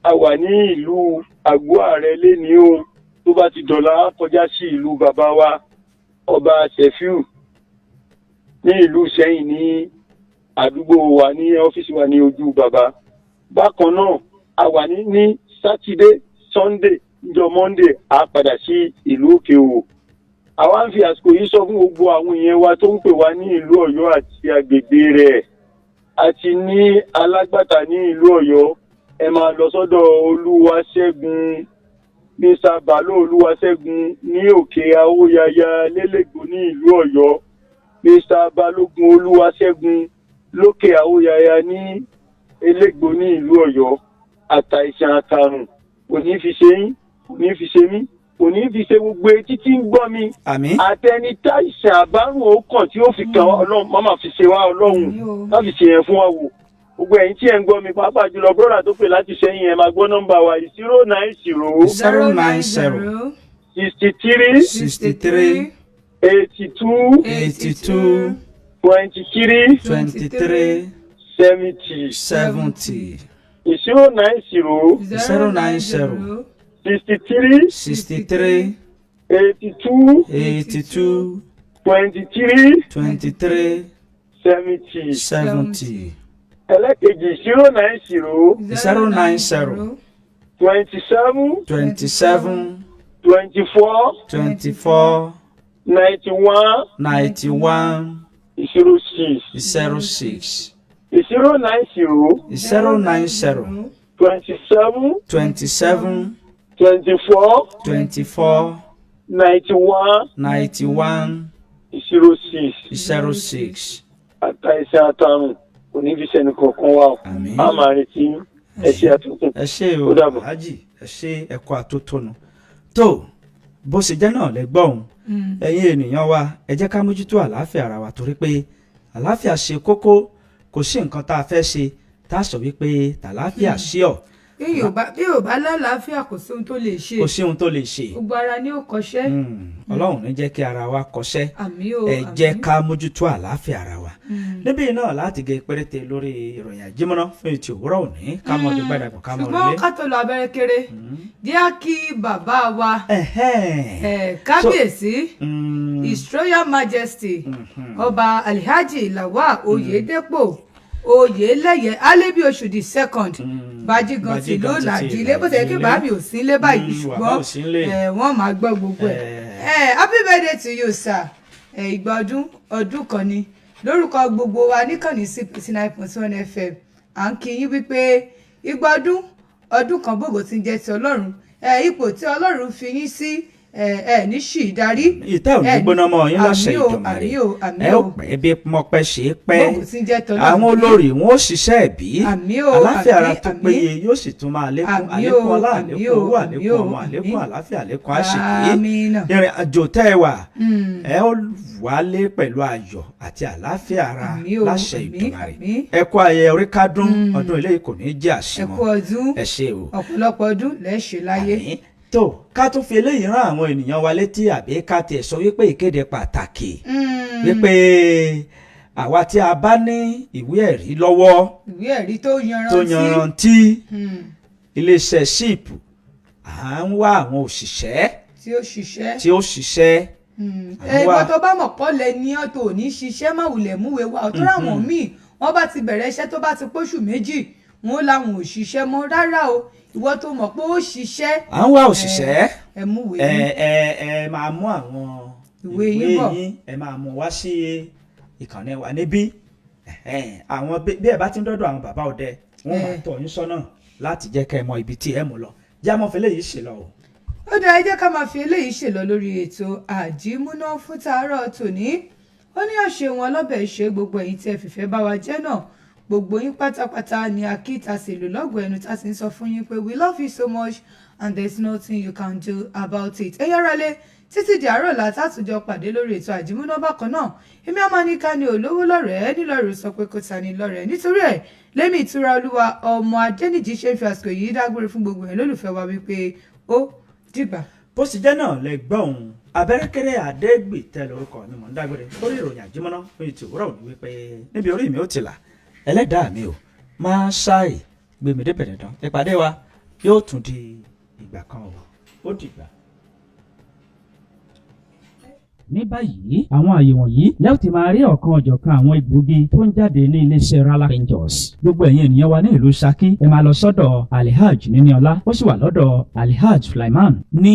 a wà ní ìlú Àgọ́ Ààrẹ lénìí o. Tó bá ti dọ̀la, á kọjá sí ìlú bàbá wa, Ọba Sefiu, ní ìlú Sẹ́yìn, ní àdúgbò wa, ní ọ́fíìsì wa ní ojú bàbá. Bákan náà, a wà ní Sátidé, Sunday, níjọ́ Monday, a padà sí ìlú Òkè Òwò. Àwa ń fi àsìkò yìí sọ fún gbogbo àwọn èèyàn wa tó ń pè wá ní ìlú Ọ̀yọ́ àti agbègbè rẹ̀, àti ní alágbàtà ní ìlú Ọ̀yọ́, ẹ máa lọ sọ́dọ̀ Olúwaṣẹ́gun, Mr Balo Olúwaṣẹ́gun ní Òkè Awóyaya lélẹ́gbò ní ìlú Ọ̀yọ́, Mr Balógun Olúwaṣẹ́gun lókè Awóyaya ní Elégbò ní ìlú Ọ̀yọ́. Àtàìsàn àtàrùn kò ní fi ṣe yín, kò ní fi ṣe mí, kò ní fi ṣe gbogbo etí tí ń gbọ́ mi. Àmín. Àtẹni táìsàn àbárùn ó kàn tí ó fi kàn wá, Ọlọ́run má má fi ṣe wá, Ọlọ́run má fi ṣe yẹn fún wa wò. Gbogbo ẹ̀yin tí ẹ̀ ń gbọ́ mi, pàápàá jùlọ brother tó pè láti sẹ́yìn, ẹ̀ máa gbọ́ nọ́mbà wa: 090 090 63 63 82 82 23 23 70. 70. 090 090 63 63 82 82 23 23 70. 70. Ẹlẹ́kejì, 090 090 27 27 24 24 91 91 06. 06. 090 090 27 27 24 24 91 91 06. 06. Àtàìsàn àtàrùn kò ní fi sẹ́ni kankan wá o. Àmín. A máa retí yín. Ẹ ṣe, àtúntò. Ẹ ṣé o. Ó dàbọ̀. Alhaji, ẹ ṣé, ẹ̀kọ́ àtótónu tó bó ṣe jẹ́ náà lẹ́gbọ́n òun. Ẹ̀yin ènìyàn wa, ẹ jẹ́ ká mójútó àlàáfíà ara wa, torí pé àlàáfíà ṣe kókó. Kò sí nǹkan tá a fẹ́ ṣe tá a sọ wípé tàlàáfíà sí ọ. Bí yóò bá lálàáfíà, kò sí ohun tó lè ṣe. Kò sí ohun tó lè ṣe. Gbogbo ara ni ó kọṣẹ́. Ọlọ́run ní jẹ́ kí ara wa kọṣẹ́. Àmín o. Ẹ jẹ́ Àmín. ká mójútó àlàáfíà ara wa. Níbí náà láti gé péréte lórí ìròyìn àjímọ́ná fún ètò òwúrọ̀ òní, ká mọ̀ ọdún gbàdàgbọ̀, ká mọ̀ Ṣùgbọ́n relé. ká tó lọ, abẹ́rẹ́ kéré díẹ̀, kí bàbá wa Ẹ̀hẹ́n. Kábíyèsí, His Royal Majesty, Ọba Alhaji Lawal Oyedepo. Oyèlẹ́yẹ Alẹ́bí Oṣòdì second, Bájígan tìlú Bájígan ti Làdílé, bó ṣe kí Làdílé. Bàámi ò sí nílé báyìí, Bàbá ṣùgbọ́n ò sí nílé. Wọ́n máa gbọ́ gbogbo ẹ̀. Happy birthday to you, sir. Ìgbà ọdún ọdún kan ni. Lórúkọ gbogbo wa níkànnì CPC 9.1 FM, à ń kí yín wípé ìgbà ọdún ọdún kan, bògò tí ń jẹ́ ti Ọlọ́run. Ipò tí Ọlọ́run fi yín sí, ẹ ní ṣì darí. Ìtẹ́ ò ní gbóná mọ́ yín láṣẹ Àmín o, Ìdùmarè. àmín o, àmín Ẹ ó o. pẹ́ bí mọ́pẹ́ ṣe é pẹ́. Bògò tí ń jẹ́ tọ́lọ́run. Àwọn olórí wọn ó ṣiṣẹ́ ẹ̀bí. Àmín o, Àláfíà ara àmín, tó àmín. péye yóò sì tún máa lékún. Àmín Àlékún o, ọlá, àmín àlékún o, owó, àmín àlékún o, ọmọ, àlékún àmín. àláfíà, àlékún àṣìkí. Àmín náà. Ìrìn àjò tẹ́ ẹ wà, ẹ ó wálé pẹ̀lú ayọ̀ àti àláfíà ara Àmín o, láṣẹ àmín, Ìdùmarè. àmín. Ẹ kú ayẹyẹ orí kádùn ọdún eléyìí, kò ní í jẹ́ Ẹ àṣemọ́. kú ọdún. Ẹ ṣé o. Ọ̀pọ̀lọpọ̀ ọdún lẹ́ẹ̀ṣẹ̀ láyé. Àmín. Tó ká tún fi eléyìí rán àwọn ènìyàn wa létí, àbí ká tiẹ̀ sọ wípé ìkéde pàtàkì wípé àwa tí a bá ní ìwé ẹ̀rí lọ́wọ́ Ìwé ẹ̀rí tó yanrantí. tó yanrantí, iléeṣẹ́ SHIP à ń wá àwọn òṣìṣẹ́ Tí ó ṣiṣẹ́. tí ó ṣiṣẹ́. À ń wá- Ẹ̀gbọ́n, tó bá mọ̀ pọ́ lẹ ní ọ́ tó ò ní ṣiṣẹ́, má wulẹ̀ múwe wá. Ọ̀tún ráwọn míì, wọ́n bá ti bẹ̀rẹ̀ iṣẹ́, tó bá ti póṣù 2, wọn ó láwọn ò ṣiṣẹ́ mọ́. Rárá o, ìwọ tó mọ̀ pé ó ṣiṣẹ́, À ń wá òṣìṣẹ́. Ẹ múwe ẹ yín. Ẹ máa mú àwọn Ìwé yín bọ̀. Yín, ẹ máa mú wá sí ìkànnì wa níbí. Ẹ̀hẹ́n, àwọn bí ẹ bá ti ń dọ́dọ̀ àwọn bàbá ọdẹ, wọ́n máa tọ́ yín sọ́nà láti jẹ́ kẹ́ ẹ mọ ibi tí ẹ mú lọ. Jámọ́ fẹlẹ́ yìí ṣe lọ o. Ó dáa, ẹ jẹ́ ká máa fi eléyìí ṣèlọ lórí ètò àjímúná fún tàárọ̀ tòní. Ó ní ọ̀ṣẹ̀ wọn lọ́bẹ̀ ṣe gbogbo ẹ̀yin tí ẹ fìfẹ́ bá wa jẹ́ náà, gbogbo yín pátápátá ni akíta sì lù lọ́gọ̀ọ́ ẹnu tá sì ń sọ fún yín pé we love you so much and there is nothing you can do about it. Ẹ yára lé títí di àárọ̀ látàtúnjọ pàdé lórí ètò àjímúná bákan náà. Èmi àmọ́ ní olówó lọ́rẹ̀ẹ́ nílọ́rùú sọ pé kò ta ní lọ́rẹ̀ẹ́, nítorí ẹ̀ lémi Ìtura Olúwa Ọmọ Adẹ́nìjì ṣe ń fi àsìkò yìí dágbére fún gbogbo ẹ̀ lólùfẹ́ wa wípé ó dìgbà. Bó sì jẹ́ náà lẹ gbọ́ òun, Abẹ́rẹ́kẹ́rẹ́ Adégbìtẹ́ lórúkọ mi. Mọ̀ ń dágbére lórí ìròyìn àjímọ́ná fún ètò òwúrọ̀ òní wípé níbi orí mi ó ti là, ẹlẹ́dàá mi ò máa ṣáì gbé mi débẹ̀ dandan. Ìpàdé wa yóò tún di ìgbà kan o. Ó dìgbà. Ní báyìí, àwọn àyè wọ̀nyí lẹ́ẹ̀ tí máa rí ọ̀kan ọ̀jọ̀kan àwọn egbòogi tó ń jáde ní iléeṣẹ́ Rala Ventures. Gbogbo ẹ̀yin ènìyàn wa ní ìlú Ṣakí, ẹ máa lọ sọ́dọ̀ Alhaj Níníọlá, ó sì wà lọ́dọ̀ Alhaj Sulaiman ní.